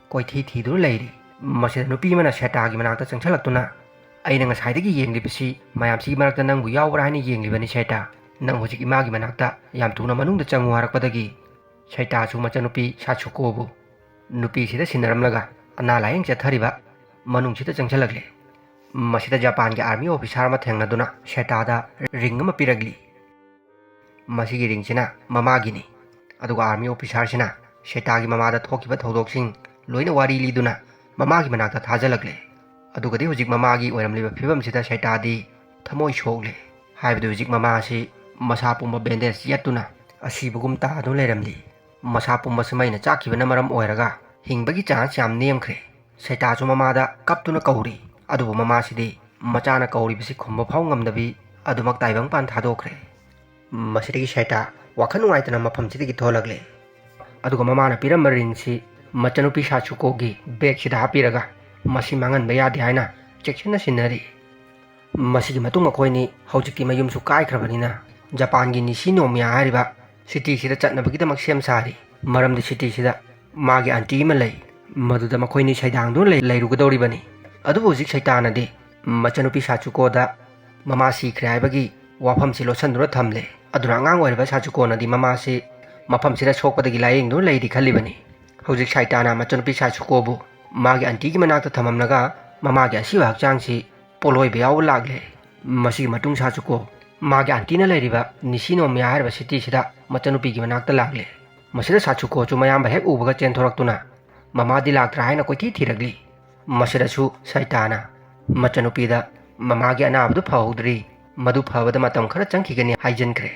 ꯀꯣꯏꯊꯤ ꯊꯤꯗꯨꯅ ꯂꯩꯔꯤ꯫ ꯃꯁꯤꯗ ꯅꯨꯄꯤ ꯑꯃꯅ ꯁꯦꯇꯥꯒꯤ ꯃꯅꯥꯛꯇ ꯆꯪꯁꯤꯜꯂꯛꯇꯨꯅ, "ꯑꯩꯅ ꯉꯁꯥꯏꯗꯒꯤ ꯌꯦꯡꯂꯤꯕꯁꯤ ꯃꯌꯥꯝꯁꯤꯒꯤ ꯃꯔꯛꯇ ꯅꯪꯕꯨ ꯌꯥꯎꯕ꯭ꯔꯥ ꯍꯥꯏꯅ ꯌꯦꯡꯂꯤꯕꯅꯤ ꯁꯦꯇꯥ꯫ ꯅꯪ ꯍꯧꯖꯤꯛ ꯏꯃꯥꯒꯤ ꯃꯅꯥꯛꯇ ꯌꯥꯝ ꯊꯨꯅ ꯃꯅꯨꯡꯗ ꯆꯪꯉꯨ" ꯍꯥꯏꯔꯛꯄꯗꯒꯤ ꯁꯦꯇꯥꯁꯨ ꯃꯆꯟꯅꯨꯄꯤ ꯁꯥꯠꯁꯨꯀꯣꯕꯨ ꯅꯨꯄꯤꯁꯤꯗ ꯁꯤꯟꯅꯔꯝꯂꯒ ꯑꯅꯥ ꯂꯥꯌꯦꯡ ꯆꯠꯊꯔꯤꯕ ꯃꯅꯨꯡꯁꯤꯗ ꯆꯪꯁꯤꯜꯂꯛꯂꯦ꯫ ꯃꯁꯤꯗ ꯖꯄꯥꯟꯒꯤ ꯑꯥꯔꯃꯤ ꯑꯣꯐꯤꯁꯥꯔ ꯑꯃ ꯊꯦꯡꯅꯗꯨꯅ ꯁꯦꯇꯥꯗ ꯔꯤꯡ ꯑꯃ ꯄꯤꯔꯛꯂꯤ꯫ ꯃꯁꯤꯒꯤ ꯔꯤꯡꯁꯤꯅ ꯃꯃꯥꯒꯤꯅꯤ꯫ ꯑꯗꯨꯒ ꯑꯥꯔꯃꯤ ꯑꯣꯐꯤꯁꯥꯔꯁꯤꯅ ꯁꯦꯇꯥꯒꯤ ꯃꯃꯥꯗ ꯊꯣꯛꯈꯤꯕ ꯊꯧꯗꯣꯛꯁꯤꯡ ꯂꯣꯏꯅ ꯋꯥꯔꯤ ꯂꯤꯗꯨꯅ ꯃꯃꯥꯒꯤ ꯃꯅꯥꯛꯇ ꯊꯥꯖꯤꯜꯂꯛꯂꯦ꯫ ꯑꯗꯨꯒꯗꯤ ꯍꯧꯖꯤꯛ ꯃꯃꯥꯒꯤ ꯑꯣꯏꯔꯝꯂꯤꯕ ꯐꯤꯕꯝꯁꯤꯗ ꯁꯦꯇꯥꯗꯤ ꯊꯃꯣꯏ ꯁꯣꯛꯂꯦ꯫ ꯍꯥꯏꯕꯗꯤ ꯍꯧꯖꯤꯛ ꯃꯃꯥ ꯑꯁꯤ ꯃꯁꯥ ꯄꯨꯝꯕ ꯕꯦꯟꯗꯦꯖ ꯌꯦꯠꯇꯨꯅ ꯑꯁꯤꯕꯒꯨꯝ ꯇꯥꯗꯨꯅ ꯂꯩꯔꯝꯂꯤ꯫ ꯃꯁꯥ ꯄꯨꯝꯕꯁꯤ ꯃꯩꯅ ꯆꯥꯛꯈꯤꯕꯅ ꯃꯔꯝ ꯑꯣꯏꯔꯒ ꯍꯤꯡꯕꯒꯤ ꯆꯥꯟꯁ ꯌꯥꯝ ꯅꯦꯝꯈ꯭ꯔꯦ꯫ ꯁꯦꯇꯥꯁꯨ ꯃꯃꯥꯗ ꯀꯞꯇꯨꯅ ꯀꯧꯔꯤ꯫ ꯑꯗꯨꯕꯨ ꯃꯃꯥꯁꯤꯗꯤ ꯃꯆꯥꯅ ꯀꯧꯔꯤꯕꯁꯤ ꯈꯨꯝꯕ ꯐꯥꯎ ꯉꯝꯗꯕꯤ ꯑꯗꯨꯃꯛ ꯇꯥꯏꯕꯪꯄꯥꯟ ꯊꯥꯗꯣꯛꯈ꯭ꯔꯦ꯫ ꯃꯁꯤꯗꯒꯤ ꯁꯦꯇꯥ ꯋꯥꯈꯜ ꯅꯨꯡꯉꯥꯏꯇꯅ ꯃꯐꯝꯁꯤꯗꯒꯤ ꯊꯣꯛꯂꯛꯂꯦ꯫ ꯑꯗꯨꯒ ꯃꯃꯥꯅ ꯄꯤꯔꯝꯕ ꯔꯤꯡꯁꯤ ꯃꯆꯟꯅꯨꯄꯤ ꯁꯥꯠꯁꯨꯀꯣꯒꯤ ꯕꯦꯒꯁꯤꯗ ꯍꯥꯞꯄꯤꯔꯒ ꯃꯁꯤ ꯃꯥꯡꯍꯟꯕ ꯌꯥꯗꯦ ꯍꯥꯏꯅ ꯆꯦꯛꯁꯤꯟꯅ ꯁꯤꯟꯅꯔꯤ꯫ ꯃꯁꯤꯒꯤ ꯃꯇꯨꯡ ꯃꯈꯣꯏꯅꯤ ꯍꯧꯖꯤꯛꯇꯤ ꯃꯌꯨꯝꯁꯨ ꯀꯥꯏꯈ꯭ꯔꯕꯅꯤꯅ ꯖꯄꯥꯟꯒꯤ ꯅꯤꯁꯤ ꯅꯣꯃꯤꯌꯥ ꯍꯥꯏꯔꯤꯕ ꯁꯤꯇꯤꯁꯤꯗ ꯆꯠꯅꯕꯒꯤꯗꯃꯛ ꯁꯦꯝ ꯁꯥꯔꯤ꯫ ꯃꯔꯝꯗꯤ ꯁꯤꯇꯤꯁꯤꯗ ꯃꯥꯒꯤ ꯑꯟꯇꯤ ꯑꯃ ꯂꯩ꯫ ꯃꯗꯨꯗ ꯃꯈꯣꯏꯅꯤ ꯁꯩꯗꯥꯡꯗꯨꯅ ꯂꯩ-, ꯂꯩꯔꯨꯒꯗꯧꯔꯤꯕꯅꯤ꯫ ꯑꯗꯨꯕꯨ ꯍꯧꯖꯤꯛ ꯁꯩꯇꯥꯅꯗꯤ ꯃꯆꯟꯅꯨꯄꯤ ꯁꯥꯆꯨꯀꯣꯗ ꯃꯃꯥ ꯁꯤꯈ꯭ꯔꯦ ꯍꯥꯏꯕꯒꯤ ꯋꯥꯐꯝꯁꯤ ꯂꯣꯠꯁꯤꯟꯗꯨꯅ ꯊꯝꯂꯦ꯫ ꯑꯗꯨꯅ ꯑꯉꯥꯡ ꯑꯣꯏꯔꯤꯕ ꯁꯥꯆꯨꯀꯣꯅꯗꯤ ꯃꯃꯥꯁꯤ ꯃꯐꯝꯁꯤꯗ ꯁꯣꯛꯄꯗꯒꯤ ꯂꯥꯌꯦꯡꯗꯨꯅ ꯂꯩꯔꯤ ꯈꯜꯂꯤꯕꯅꯤ꯫ ꯍꯧꯖꯤꯛ ꯁꯥꯏꯇꯥꯅ ꯃꯆꯟꯅꯨꯄꯤ ꯁꯥꯆꯨꯀꯣꯕꯨ ꯃꯥꯒꯤ ꯑꯟꯇꯤꯒꯤ ꯃꯅꯥꯛꯇ ꯊꯝꯃꯝꯂꯒ ꯃꯃꯥꯒꯤ ꯑꯁꯤꯕ ꯍꯛꯆꯥꯡꯁꯤ ꯄꯣꯠꯂꯣꯏꯕ ꯌꯥꯎꯕ ꯂꯥꯛꯂꯦ꯫ ꯃꯁꯤꯒꯤ ꯃꯇꯨꯡ ꯁꯥꯆꯨꯀꯣ ꯃꯥꯒꯤ ꯑꯟꯇꯤꯅ ꯂꯩꯔꯤꯕ ꯅꯤꯁꯤ ꯅꯣꯃꯤꯌꯥ ꯍꯥꯏꯔꯤꯕ ꯁꯤꯇꯤꯁꯤꯗ ꯃꯆꯟꯅꯨꯄꯤꯒꯤ ꯃꯅꯥꯛꯇ ꯂꯥꯛꯂꯦ꯫ ꯃꯁꯤꯗ ꯁꯥꯆꯨꯀꯣꯁꯨ ꯃꯌꯥꯝꯕ ꯍꯦꯛ ꯎꯕꯒ ꯆꯦꯟꯊꯣꯔꯛꯇꯨꯅ ꯃꯃꯥꯗꯤ ꯂꯥꯛꯇ꯭ꯔꯥ ꯍꯥꯏꯅ ꯀꯣꯏꯊꯤ ꯊꯤꯔꯛꯂꯤ꯫ ꯃꯁꯤꯗꯁꯨ ꯁꯥꯏꯇꯥꯅ ꯃꯆꯟꯅꯨꯄꯤꯗ ꯃꯃꯥꯒꯤ ꯑꯅꯥꯕꯗꯨ ꯐꯍꯧꯗ꯭ꯔꯤ, ꯃꯗꯨ ꯐꯕꯗ ꯃꯇꯝ ꯈꯔ ꯆꯪꯈꯤꯒꯅꯤ ꯍꯥꯏꯖꯤꯟꯈ꯭ꯔꯦ꯫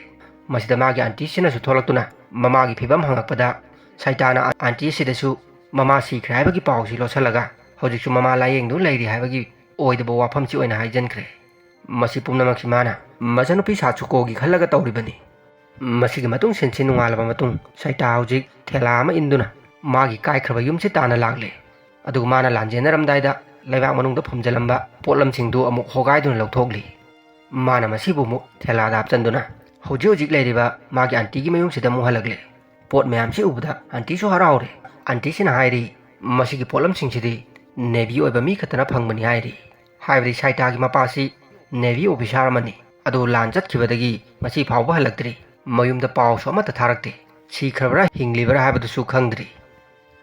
ꯃꯁꯤꯗ ꯃꯥꯒꯤ ꯑꯟꯇꯤꯁꯤꯅꯁꯨ ꯊꯣꯛꯂꯛꯇꯨꯅ ꯃꯃꯥꯒꯤ ꯐꯤꯕꯝ ꯍꯪꯂꯛꯄꯗ ꯁꯥꯏꯇꯥꯅ ꯑꯟꯇꯤ ꯑꯁꯤꯗꯁꯨ ꯃꯃꯥ ꯁꯤꯈ꯭ꯔꯦ ꯍꯥꯏꯕꯒꯤ ꯄꯥꯎꯁꯤ ꯂꯣꯠꯁꯤꯜꯂꯒ ꯍꯧꯖꯤꯛꯁꯨ ꯃꯃꯥ ꯂꯥꯌꯦꯡꯗꯨꯅ ꯂꯩꯔꯤ ꯍꯥꯏꯕꯒꯤ ꯑꯣꯏꯗꯕ ꯋꯥꯐꯝꯁꯤ ꯑꯣꯏꯅ ꯍꯥꯏꯖꯤꯟꯈ꯭ꯔꯦ꯫ ꯃꯁꯤ ꯄꯨꯝꯅꯃꯛꯁꯤ ꯃꯥꯅ ꯃꯆꯟꯅꯨꯄꯤ ꯁꯥꯆꯨꯀꯣꯒꯤ ꯈꯜꯂꯒ ꯇꯧꯔꯤꯕꯅꯤ꯫ ꯃꯁꯤꯒꯤ ꯃꯇꯨꯡ ꯁꯤꯟꯁꯤ ꯅꯣꯡꯉꯥꯜꯂꯕ ꯃꯇꯨꯡ ꯁꯥꯏꯇꯥ ꯍꯧꯖꯤꯛ ꯊꯦꯂꯥ ꯑꯃ ꯏꯟꯗꯨꯅ ꯃꯥꯒꯤ ꯀꯥꯏꯈ꯭ꯔꯕ ꯌꯨꯝꯁꯤ ꯇꯥꯟꯅ ꯂꯥꯛꯂꯦ꯫ ꯑꯗꯨꯒ ꯃꯥꯅ ꯂꯥꯟꯖꯦꯟꯅꯔꯝꯗꯥꯏꯗ ꯂꯩꯕꯥꯛ ꯃꯅꯨꯡꯗ ꯐꯨꯝꯖꯤꯜꯂꯝꯕ ꯄꯣꯠꯂꯝꯁꯤꯡꯗꯨ ꯑꯃꯨꯛ ꯍꯣꯒꯥꯏꯗꯨꯅ ꯂꯧꯊꯣꯛꯂꯤ꯫ ꯃꯥꯅ ꯃꯁꯤꯕꯨ ꯑꯃꯨꯛ ꯊꯦꯂꯥꯗ ꯍꯥꯞꯆꯤꯟꯗꯨꯅ ꯍꯧꯖꯤꯛ ꯍꯧꯖꯤꯛ ꯂꯩꯔꯤꯕ ꯃꯥꯒꯤ ꯑꯟꯇꯤꯒꯤ ꯃꯌꯨꯝꯁꯤꯗ ꯑꯃꯨꯛ ꯍꯜꯂꯛꯂꯦ꯫ ꯄꯣꯠ ꯃꯌꯥꯝꯁꯤ ꯎꯕꯗ ꯑꯟꯇꯤꯁꯨ ꯍꯔꯥꯎꯔꯦ꯫ ꯑꯟꯇꯤꯁꯤꯅ ꯍꯥꯏꯔꯤ, "ꯃꯁꯤꯒꯤ ꯄꯣꯠꯂꯝꯁꯤꯡꯁꯤꯗꯤ ꯅꯦꯚꯤ ꯑꯣꯏꯕ ꯃꯤ ꯈꯛꯇꯅ ꯐꯪꯕꯅꯤ" ꯍꯥꯏꯔꯤ꯫ ꯍꯥꯏꯕꯗꯤ ꯁꯥꯏꯇꯥꯒꯤ ꯃꯄꯥꯁꯤ ꯅꯦꯚꯤ ꯑꯣꯐꯤꯁꯥꯔ ꯑꯃꯅꯤ꯫ ꯑꯗꯨ ꯂꯥꯟ ꯆꯠꯈꯤꯕꯗꯒꯤ ꯉꯁꯤ ꯐꯥꯎꯕ ꯍꯜꯂꯛꯇ꯭ꯔꯤ꯫ ꯃꯌꯨꯝꯗ ꯄꯥꯎꯁꯨ ꯑꯃꯠꯇ ꯊꯥꯔꯛꯇꯦ꯫ ꯁꯤꯈ꯭ꯔꯕ꯭ꯔꯥ ꯍꯤꯡꯂꯤꯕ꯭ꯔꯥ ꯍꯥꯏꯕꯗꯨꯁꯨ ꯈꯪꯗ꯭ꯔꯤ꯫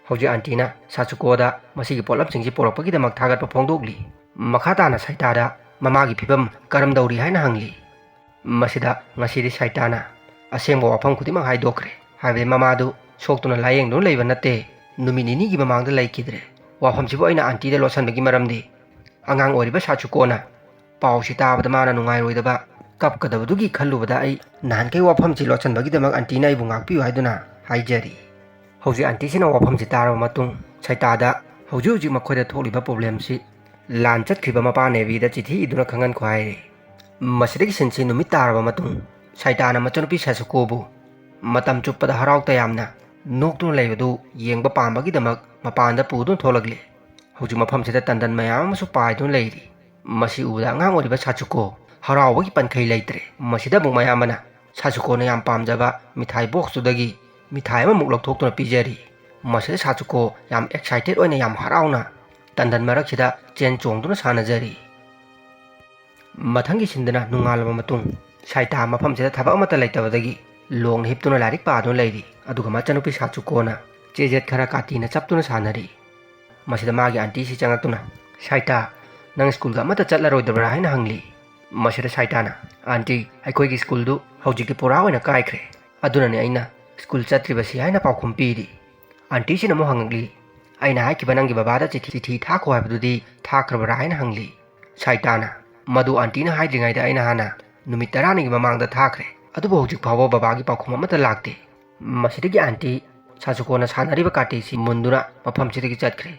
ꯍꯧꯖꯤꯛ ꯑꯟꯇꯤꯅ ꯁꯥꯆꯨꯀꯣꯗ ꯃꯁꯤꯒꯤ ꯄꯣꯠꯂꯝꯁꯤꯡꯁꯤ ꯄꯨꯔꯛꯄꯒꯤꯗꯃꯛ ꯊꯥꯒꯠꯄ ꯐꯣꯡꯗꯣꯛꯂꯤ꯫ ꯃꯈꯥ ꯇꯥꯅ ꯁꯥꯏꯇꯥꯗ ꯃꯃꯥꯒꯤ ꯐꯤꯕꯝ ꯀꯔꯝꯗꯧꯔꯤ ꯍꯥꯏꯅ ꯍꯪꯂꯤ꯫ ꯃꯁꯤꯗ ꯉꯁꯤꯗꯤ ꯁꯥꯏꯇꯥꯅ ꯑꯁꯦꯡꯕ ꯋꯥꯐꯝ ꯈꯨꯗꯤꯡꯃꯛ ꯍꯥꯏꯗꯣꯛꯈ꯭ꯔꯦ꯫ ꯍꯥꯏꯕꯗꯤ ꯃꯃꯥꯗꯨ ꯁꯣꯛꯇꯨꯅ ꯂꯥꯌꯦꯡꯗꯨꯅ ꯂꯩꯕ ꯅꯠꯇꯦ, ꯅꯨꯃꯤꯠ ꯅꯤꯅꯤꯒꯤ ꯃꯃꯥꯡꯗ ꯂꯩꯈꯤꯗ꯭ꯔꯦ꯫ ꯋꯥꯐꯝꯁꯤꯕꯨ ꯑꯩꯅ ꯑꯟꯇꯤꯗ ꯂꯣꯠꯁꯤꯟꯕꯒꯤ ꯃꯔꯝꯗꯤ, ꯑꯉꯥꯡ ꯑꯣꯏꯔꯤꯕ ꯁꯥꯆꯨꯀꯣꯅ ꯄꯥꯎꯁꯤ ꯇꯥꯕꯗ ꯃꯥꯅ ꯅꯨꯡꯉꯥꯏꯔꯣꯏꯗꯕ, ꯀꯞꯀꯗꯕꯗꯨꯒꯤ ꯈꯜꯂꯨꯕꯗ ꯑꯩ ꯅꯍꯥꯟꯈꯩ ꯋꯥꯐꯝꯁꯤ ꯂꯣꯠꯁꯤꯟꯕꯒꯤꯗꯃꯛ ꯑꯟꯇꯤꯅ ꯑꯩꯕꯨ ꯉꯥꯛꯄꯤꯌꯨ ꯍꯥꯏꯗꯨꯅ ꯍꯥꯏꯖꯔꯤ꯫ ꯍꯧꯖꯤꯛ ꯑꯟꯇꯤꯁꯤꯅ ꯋꯥꯐꯝꯁꯤ ꯇꯥꯔꯕ ꯃꯇꯨꯡ ꯁꯥꯏꯇꯥꯗ ꯍꯧꯖꯤꯛ ꯍꯧꯖꯤꯛ ꯃꯈꯣꯏꯗ ꯊꯣꯛꯂꯤꯕ ꯄ꯭ꯔꯣꯕ꯭ꯂꯦꯝꯁꯤ ꯂꯥꯟ ꯆꯠꯈ꯭ꯔꯤꯕ ꯃꯄꯥ ꯅꯦꯚꯤꯗ ꯆꯤꯊꯤ ꯏꯗꯨꯅ ꯈꯪꯍꯟꯈꯣ ꯍꯥꯏꯔꯤ꯫ ꯃꯁꯤꯗꯒꯤ ꯁꯤꯟꯁꯤ ꯅꯨꯃꯤꯠ ꯇꯥꯔꯕ ꯃꯇꯨꯡ ꯁꯥꯏꯇꯥꯅ ꯃꯆꯟꯅꯨꯄꯤ ꯁꯥꯁꯨꯀꯣꯕꯨ ꯃꯇꯝ ꯆꯨꯞꯄꯗ ꯍꯔꯥꯎ ꯇꯌꯥꯝꯅ ꯅꯣꯛꯇꯨꯅ ꯂꯩꯕꯗꯨ ꯌꯦꯡꯕ ꯄꯥꯝꯕꯒꯤꯗꯃꯛ ꯃꯄꯥꯟꯗ ꯄꯨꯗꯨꯅ ꯊꯣꯛꯂꯛꯂꯤ꯫ ꯍꯧꯖꯤꯛ ꯃꯐꯝꯁꯤꯗ ꯇꯟꯗꯟ ꯃꯌꯥꯝ ꯑꯃꯁꯨ ꯄꯥꯏꯗꯨꯅ ꯂꯩꯔꯤ꯫ ꯃꯁꯤ ꯎꯕꯗ ꯑꯉꯥꯡ ꯑꯣꯏꯔꯤꯕ ꯁꯥꯆꯨꯀꯣ ꯍꯔꯥꯎꯕꯒꯤ ꯄꯟꯈꯩ ꯂꯩꯇ꯭ꯔꯦ꯫ ꯃꯁꯤꯗ ꯑꯃꯨꯛ ꯃꯌꯥꯝꯕꯅ ꯁꯥꯆꯨꯀꯣꯅ ꯌꯥꯝ ꯄꯥꯝꯖꯕ ꯃꯤꯊꯥꯏ ꯕꯣꯛꯁꯇꯨꯗꯒꯤ ꯃꯤꯊꯥꯏ ꯑꯃꯃꯨꯛ ꯂꯧꯊꯣꯛꯇꯨꯅ ꯄꯤꯖꯔꯤ꯫ ꯃꯁꯤꯗ ꯁꯥꯆꯨꯀꯣ ꯌꯥꯝ ꯑꯦꯛꯁꯥꯏꯇꯦꯠ ꯑꯣꯏꯅ ꯌꯥꯝ ꯍꯔꯥꯎꯅ ꯇꯟꯗꯟ ꯃꯔꯛꯁꯤꯗ ꯆꯦꯟ ꯆꯣꯡꯗꯨꯅ ꯁꯥꯟꯅꯖꯔꯤ꯫ ꯃꯊꯪꯒꯤ ꯁꯤꯟꯗꯅ ꯅꯣꯡꯉꯥꯜꯂꯕ ꯃꯇꯨꯡ ꯁꯥꯏꯇꯥ ꯃꯐꯝꯁꯤꯗ ꯊꯕꯛ ꯑꯃꯠꯇ ꯂꯩꯇꯕꯗꯒꯤ ꯂꯣꯡꯅ ꯍꯤꯞꯇꯨꯅ ꯂꯥꯏꯔꯤꯛ ꯄꯥꯗꯨꯅ ꯂꯩꯔꯤ꯫ ꯑꯗꯨꯒ ꯃꯆꯟꯅꯨꯄꯤ ꯁꯥꯆꯨꯀꯣꯅ ꯆꯦꯖꯦꯠ ꯈꯔ ꯀꯥꯇꯤꯅ ꯆꯞꯇꯨꯅ ꯁꯥꯟꯅꯔꯤ꯫ ꯃꯁꯤꯗ ꯃꯥꯒꯤ ꯑꯟꯇꯤꯁꯤ ꯆꯪꯉꯛꯇꯨꯅ, "ꯁꯥꯏꯇꯥ, ꯅꯪ ꯁ꯭ꯀꯨꯜꯒ ꯑꯃꯠꯇ ꯆꯠꯂꯔꯣꯏꯗꯕ꯭ꯔꯥ?" ꯍꯥꯏꯅ ꯍꯪꯂꯤ꯫ ꯃꯁꯤꯗ ꯁꯥꯏꯇꯥꯅ, "ꯑꯟꯇꯤ, ꯑꯩꯈꯣꯏꯒꯤ ꯁ꯭ꯀꯨꯜꯗꯨ ꯍꯧꯖꯤꯛꯇꯤ ꯄꯨꯔꯥ ꯑꯣꯏꯅ ꯀꯥꯏꯈ꯭ꯔꯦ꯫ ꯑꯗꯨꯅꯅꯤ ꯑꯩꯅ ꯁ꯭ꯀꯨꯜ ꯆꯠꯇ꯭ꯔꯤꯕꯁꯤ" ꯍꯥꯏꯅ ꯄꯥꯎꯈꯨꯝ ꯄꯤꯔꯤ꯫ ꯑꯟꯇꯤꯁꯤꯅ ꯑꯃꯨꯛ ꯍꯪꯉꯛꯂꯤ, "ꯑꯩꯅ ꯍꯥꯏꯈꯤꯕ ꯅꯪꯒꯤ ꯕꯕꯥꯗ ꯆꯤꯊꯤ, ꯆꯤꯊꯤ ꯊꯥꯈꯣ ꯍꯥꯏꯕꯗꯨꯗꯤ ꯊꯥꯈ꯭ꯔꯕ꯭ꯔꯥ?" ꯍꯥꯏꯅ ꯍꯪꯂꯤ꯫ ꯁꯥꯏꯇꯥꯅ, "ꯃꯗꯨ ꯑꯟꯇꯤꯅ ꯍꯥꯏꯗ꯭ꯔꯤꯉꯩꯗ ꯑꯩꯅ ꯍꯥꯟꯅ ꯅꯨꯃꯤꯠ ꯇꯔꯥꯅꯤꯒꯤ ꯃꯃꯥꯡꯗ ꯊꯥꯈ꯭ꯔꯦ, ꯑꯗꯨꯕꯨ ꯍꯧꯖꯤꯛ ꯐꯥꯎꯕ ꯕꯕꯥꯒꯤ ꯄꯥꯎꯈꯨꯝ ꯑꯃꯠꯇ ꯂꯥꯛꯇꯦ"꯫ ꯃꯁꯤꯗꯒꯤ ꯑꯟꯇꯤ ꯁꯥꯁꯨꯀꯣꯅ ꯁꯥꯟꯅꯔꯤꯕ ꯀꯥꯇꯤꯁꯤ ꯃꯨꯟꯗꯨꯅ ꯃꯐꯝꯁꯤꯗꯒꯤ ꯆꯠꯈ꯭ꯔꯦ꯫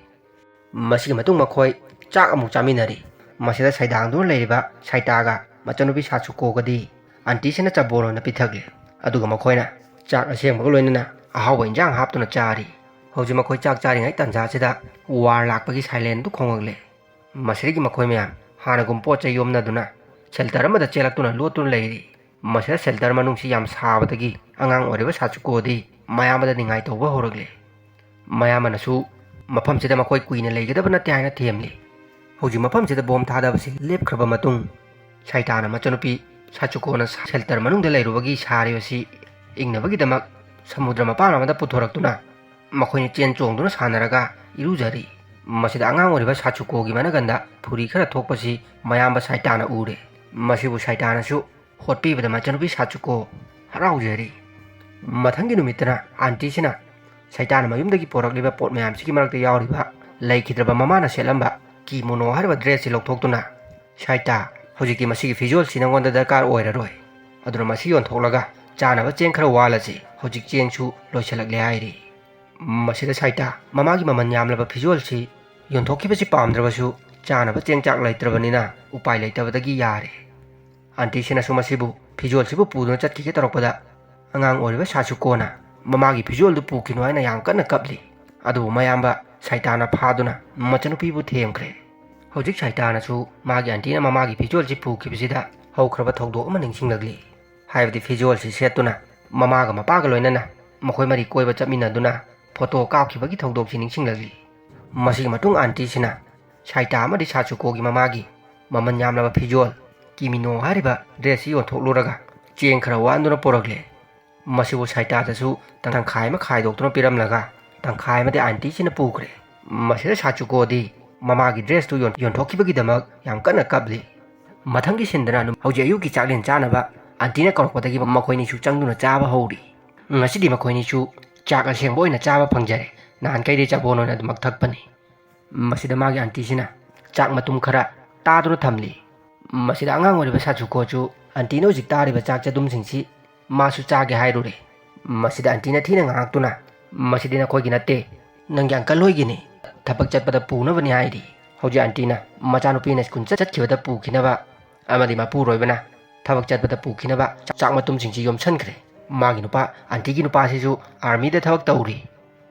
ꯃꯁꯤꯒꯤ ꯃꯇꯨꯡ ꯃꯈꯣꯏ ꯆꯥꯛ ꯑꯃꯨꯛ ꯆꯥꯃꯤꯟꯅꯔꯤ꯫ ꯃꯁꯤꯗ ꯁꯩꯗꯥꯡꯗꯨꯅ ꯂꯩꯔꯤꯕ ꯁꯥꯏꯇꯥꯒ ꯃꯆꯟꯅꯨꯄꯤ ꯁꯥꯁꯨꯀꯣꯒꯗꯤ ꯑꯟꯇꯤꯁꯤꯅ ꯆꯕꯣꯜ ꯑꯣꯏꯅ ꯄꯤꯊꯛꯂꯤ꯫ ꯑꯗꯨꯒ ꯃꯈꯣꯏꯅ ꯆꯥꯛ ꯑꯁꯦꯡꯕꯒ ꯂꯣꯏꯅꯅ ꯑꯍꯥꯎꯕ ꯏꯟꯖꯥꯡ ꯍꯥꯞꯇꯨꯅ ꯆꯥꯔꯤ꯫ ꯍꯧꯖꯤꯛ ꯃꯈꯣꯏ ꯆꯥꯛ ꯆꯥꯔꯤꯉꯩ ꯇꯥꯟꯖꯥꯁꯤꯗ ꯋꯥꯔ ꯂꯥꯛꯄꯒꯤ ꯁꯥꯏꯔꯦꯟꯗꯨ ꯈꯣꯡꯂꯛꯂꯦ꯫ ꯃꯁꯤꯗꯒꯤ ꯃꯈꯣꯏ ꯃꯌꯥꯝ ꯍꯥꯟꯅꯒꯨꯝ ꯄꯣꯠ ꯆꯩ ꯌꯣꯝꯅꯗꯨꯅ ꯁꯦꯜꯇꯔ ꯑꯃꯗ ꯆꯦꯜꯂꯛꯇꯨꯅ ꯂꯣꯠꯇꯨꯅ ꯂꯩꯔꯤ꯫ ꯃꯁꯤꯗ ꯁꯦꯜꯇꯔ ꯃꯅꯨꯡꯁꯤ ꯌꯥꯝ ꯁꯥꯕꯗꯒꯤ ꯑꯉꯥꯡ ꯑꯣꯏꯔꯤꯕ ꯁꯥꯆꯨꯀꯣꯗꯤ ꯃꯌꯥꯝꯕꯗ ꯅꯤꯡꯉꯥꯏ ꯇꯧꯕ ꯍꯧꯔꯛꯂꯦ꯫ ꯃꯌꯥꯝꯕꯅꯁꯨ ꯃꯐꯝꯁꯤꯗ ꯃꯈꯣꯏ ꯀꯨꯏꯅ ꯂꯩꯒꯗꯕ ꯅꯠꯇꯦ ꯍꯥꯏꯅ ꯊꯦꯝꯂꯤ꯫ ꯍꯧꯖꯤꯛ ꯃꯐꯝꯁꯤꯗ ꯕꯣꯝ ꯊꯥꯗꯕꯁꯤ ꯂꯦꯞꯈ꯭ꯔꯕ ꯃꯇꯨꯡ, ꯁꯥꯏꯇꯥꯅ ꯃꯆꯥꯅꯨꯄꯤ ꯁꯥꯆꯨꯀꯣꯅ ꯁꯦꯜꯇꯔ ꯃꯅꯨꯡꯗ ꯂꯩꯔꯨꯕꯒꯤ ꯁꯥꯔꯤꯕꯁꯤ ꯏꯪꯅꯕꯒꯤꯗꯃꯛ ꯁꯃꯨꯗ꯭ꯔ ꯃꯄꯥꯟ ꯑꯃꯗ ꯄꯨꯊꯣꯔꯛꯇꯨꯅ ꯃꯈꯣꯏꯅ ꯆꯦꯟ ꯆꯣꯡꯗꯨꯅ ꯁꯥꯟꯅꯔꯒ ꯏꯔꯨꯖꯔꯤ꯫ ꯃꯁꯤꯗ ꯑꯉꯥꯡ ꯑꯣꯏꯔꯤꯕ ꯁꯥꯆꯨꯀꯣꯒꯤ ꯃꯅꯒꯟꯗ ꯐꯨꯔꯤ ꯈꯔ ꯊꯣꯛꯄꯁꯤ ꯃꯌꯥꯝꯕ ꯁꯥꯏꯇꯥꯅ ꯎꯔꯦ꯫ ꯃꯁꯤꯕꯨ ꯁꯥꯏꯇꯥꯅꯁꯨ ꯍꯣꯠꯄꯤꯕꯗ ꯃꯆꯥꯅꯨꯄꯤ ꯁꯥꯆꯨꯀꯣ ꯍꯔꯥꯎꯖꯔꯤ꯫ ꯃꯊꯪꯒꯤ ꯅꯨꯃꯤꯠꯇꯅ ꯑꯥꯟꯇꯤꯁꯤꯅ ꯁꯥꯏꯇꯥꯅ ꯃꯌꯨꯝꯗꯒꯤ ꯄꯣꯔꯛꯂꯤꯕ ꯄꯣꯠ ꯃꯌꯥꯝꯁꯤꯒꯤ ꯃꯔꯛꯇ ꯌꯥꯎꯔꯤꯕ ꯂꯩꯈꯤꯗ꯭ꯔꯕ ꯃꯃꯥꯅ ꯁꯦꯠꯂꯝꯕ ꯀꯤꯃꯣꯅꯣ ꯍꯥꯏꯔꯤꯕ ꯗ꯭ꯔꯦꯁꯁꯤ ꯂꯧꯊꯣꯛꯇꯨꯅ, "ꯁꯥꯏꯇꯥ, ꯍꯧꯖꯤꯛꯇꯤ ꯃꯁꯤꯒꯤ ꯐꯤꯖꯣꯜꯁꯤ ꯅꯪꯉꯣꯟꯗ ꯗꯔꯀꯥꯔ ꯑꯣꯏꯔꯔꯣꯏ꯫ ꯑꯗꯨꯅ ꯃꯁꯤ ꯌꯣꯟꯊꯣꯛꯂꯒ ꯆꯥꯅꯕ ꯆꯦꯡ ꯈꯔ ꯋꯥꯜꯂꯁꯤ꯫ ꯍꯧꯖꯤꯛ ꯆꯦꯡꯁꯨ ꯂꯣꯏꯁꯤꯜꯂꯛꯂꯦ" ꯍꯥꯏꯔꯤ꯫ ꯃꯁꯤꯗ ꯁꯥꯏꯇꯥ ꯃꯃꯥꯒꯤ ꯃꯃꯜ ꯌꯥꯝꯂꯕ ꯐꯤꯖꯣꯜꯁꯤ ꯌꯣꯟꯊꯣꯛꯈꯤꯕꯁꯤ ꯄꯥꯝꯗ꯭ꯔꯕꯁꯨ ꯆꯥꯅꯕ ꯆꯦꯡ ꯆꯥꯛ ꯂꯩꯇ꯭ꯔꯕꯅꯤꯅ ꯎꯄꯥꯏ ꯂꯩꯇꯕꯗꯒꯤ ꯌꯥꯔꯦ꯫ ꯑꯥꯟꯇꯤꯁꯤꯅꯁꯨ ꯃꯁꯤꯕꯨ ꯐꯤꯖꯣꯜꯁꯤꯕꯨ ꯄꯨꯗꯨꯅ ꯆꯠꯈꯤꯒꯦ ꯇꯧꯔꯛꯄꯗ, ꯑꯉꯥꯡ ꯑꯣꯏꯔꯤꯕ ꯁꯥꯆꯨꯀꯣꯅ ꯃꯃꯥꯒꯤ ꯐꯤꯖꯣꯜꯗꯨ ꯄꯨꯈꯤꯅꯨ ꯍꯥꯏꯅ ꯌꯥꯝ ꯀꯟꯅ ꯀꯞꯂꯤ꯫ ꯑꯗꯨꯕꯨ ꯃꯌꯥꯝꯕ ꯁꯥꯏꯇꯥꯅ ꯐꯥꯗꯨꯅ ꯃꯆꯥꯅꯨꯄꯤꯕꯨ ꯊꯦꯝꯈ꯭ꯔꯦ꯫ ꯍꯧꯖꯤꯛ ꯁꯥꯏꯇꯥꯅꯁꯨ ꯃꯥꯒꯤ ꯑꯥꯟꯇꯤꯅ ꯃꯃꯥꯒꯤ ꯐꯤꯖꯣꯜꯁꯤ ꯄꯨꯈꯤꯕꯁꯤꯗ ꯍꯧꯈ꯭ꯔꯕ ꯊꯧꯗꯣꯛ ꯑꯃ ꯅꯤꯡꯁꯤꯡꯂꯛꯂꯤ꯫ ꯍꯥꯏꯕꯗꯤ ꯐꯤꯖꯣꯜꯁꯤ ꯁꯦꯠꯇꯨꯅ ꯃꯃꯥꯒ ꯃꯄꯥꯒ ꯂꯣꯏꯅꯅ ꯃꯈꯣꯏ ꯃꯔꯤ ꯀꯣꯏꯕ ꯆꯠꯃꯤꯟꯅꯗꯨꯅ ꯐꯣꯇꯣ ꯀꯥꯞꯈꯤꯕꯒꯤ ꯊꯧꯗꯣꯛꯁꯤ ꯅꯤꯡꯁꯤꯡꯂꯛꯂꯤ꯫ ꯃꯁꯤꯒꯤ ꯃꯇꯨꯡ ꯑꯥꯟꯇꯤꯁꯤꯅ ꯁꯥꯏꯇꯥ ꯑꯃꯗꯤ ꯁꯥꯆꯨꯀꯣꯒꯤ ꯃꯃꯥꯒꯤ ꯃꯃꯜ ꯌꯥꯝꯂꯕ ꯐꯤꯖꯣꯜ ꯀꯤꯃꯤꯅꯣ ꯍꯥꯏꯔꯤꯕ ꯗ꯭ꯔꯦꯁꯁꯤ ꯌꯣꯟꯊꯣꯛꯂꯨꯔꯒ ꯆꯦꯡ ꯈꯔ ꯋꯥꯟꯗꯨꯅ ꯄꯨꯔꯛꯂꯦ꯫ ꯃꯁꯤꯕꯨ ꯁꯥꯏꯇꯥꯗꯁꯨ ꯇꯪꯈꯥꯏ ꯑꯃ ꯈꯥꯏꯗꯣꯛꯇꯨꯅ ꯄꯤꯔꯝꯂꯒ ꯇꯪꯈꯥꯏ ꯑꯃꯗꯤ ꯑꯥꯟꯇꯤꯁꯤꯅ ꯄꯨꯈ꯭ꯔꯦ꯫ ꯃꯁꯤꯗ ꯁꯥꯆꯨꯀꯣꯗꯤ ꯃꯃꯥꯒꯤ ꯗ꯭ꯔꯦꯁꯇꯨ ꯌꯣꯟ-, ꯌꯣꯟꯊꯣꯛꯈꯤꯕꯒꯤꯗꯃꯛ ꯌꯥꯝ ꯀꯟꯅ ꯀꯞꯂꯤ꯫ ꯃꯊꯪꯒꯤ ꯁꯤꯟꯗꯅ ꯑꯗꯨꯝ ꯍꯧꯖꯤꯛ ꯑꯌꯨꯛꯀꯤ ꯆꯥꯛꯂꯦꯟ ꯆꯥꯅꯕ ꯑꯥꯟꯇꯤꯅ ꯀꯧꯔꯛꯄꯗꯒꯤ ꯃꯈꯣꯏꯅꯤꯁꯨ ꯆꯪꯗꯨꯅ ꯆꯥꯕ ꯍꯧꯔꯤ꯫ ꯉꯁꯤꯗꯤ ꯃꯈꯣꯏꯅꯤꯁꯨ ꯆꯥꯛ ꯑꯁꯦꯡꯕ ꯑꯣꯏꯅ ꯆꯥꯕ ꯐꯪꯖꯔꯦ꯫ ꯅꯍꯥꯟꯈꯩꯗꯤ ꯆꯕꯣꯟ ꯑꯣꯏꯅ ꯑꯗꯨꯃꯛ ꯊꯛꯄꯅꯤ꯫ ꯃꯁꯤꯗ ꯃꯥꯒꯤ ꯑꯥꯟꯇꯤꯁꯤꯅ ꯆꯥꯛ ꯃꯇꯨꯝ ꯈꯔ ꯇꯥꯗꯨꯅ ꯊꯝꯂꯤ꯫ ꯃꯁꯤꯗ ꯑꯉꯥꯡ ꯑꯣꯏꯔꯤꯕ ꯁꯥꯆꯨꯀꯣꯁꯨ ꯑꯥꯟꯇꯤꯅ ꯍꯧꯖꯤꯛ ꯇꯥꯔꯤꯕ ꯆꯥꯛ ꯆꯗꯨꯝꯁꯤꯡꯁꯤ ꯃꯥꯁꯨ ꯆꯥꯒꯦ ꯍꯥꯏꯔꯨꯔꯦ꯫ ꯃꯁꯤꯗ ꯑꯥꯟꯇꯤꯅ ꯊꯤꯅ ꯉꯥꯡꯉꯛꯇꯨꯅ, "ꯃꯁꯤꯗꯤ ꯅꯈꯣꯏꯒꯤ ꯅꯠꯇꯦ, ꯅꯪꯒꯤ ꯑꯪꯀꯜ ꯍꯣꯏꯒꯤꯅꯤ꯫ ꯊꯕꯛ ꯆꯠꯄꯗ ꯄꯨꯅꯕꯅꯤ" ꯍꯥꯏꯔꯤ꯫ ꯍꯧꯖꯤꯛ ꯑꯥꯟꯇꯤꯅ ꯃꯆꯥꯅꯨꯄꯤꯅ ꯁ꯭ꯀꯨꯜ ꯆꯠꯈꯤꯕꯗ ꯄꯨꯈꯤꯅꯕ ꯑꯃꯗꯤ ꯃꯄꯨꯔꯣꯏꯕꯅ ꯊꯕꯛ ꯆꯠꯄꯗ ꯄꯨꯈꯤꯅꯕ ꯆꯥꯛ ꯃꯇꯨꯝꯁꯤꯡꯁꯤ ꯌꯣꯝꯁꯟꯈ꯭ꯔꯦ꯫ ꯃꯥꯒꯤ ꯅꯨꯄꯥ, ꯑꯥꯟꯇꯤꯒꯤ ꯅꯨꯄꯥꯁꯤꯁꯨ ꯑꯥꯔꯃꯤꯗ ꯊꯕꯛ ꯇꯧꯔꯤ꯫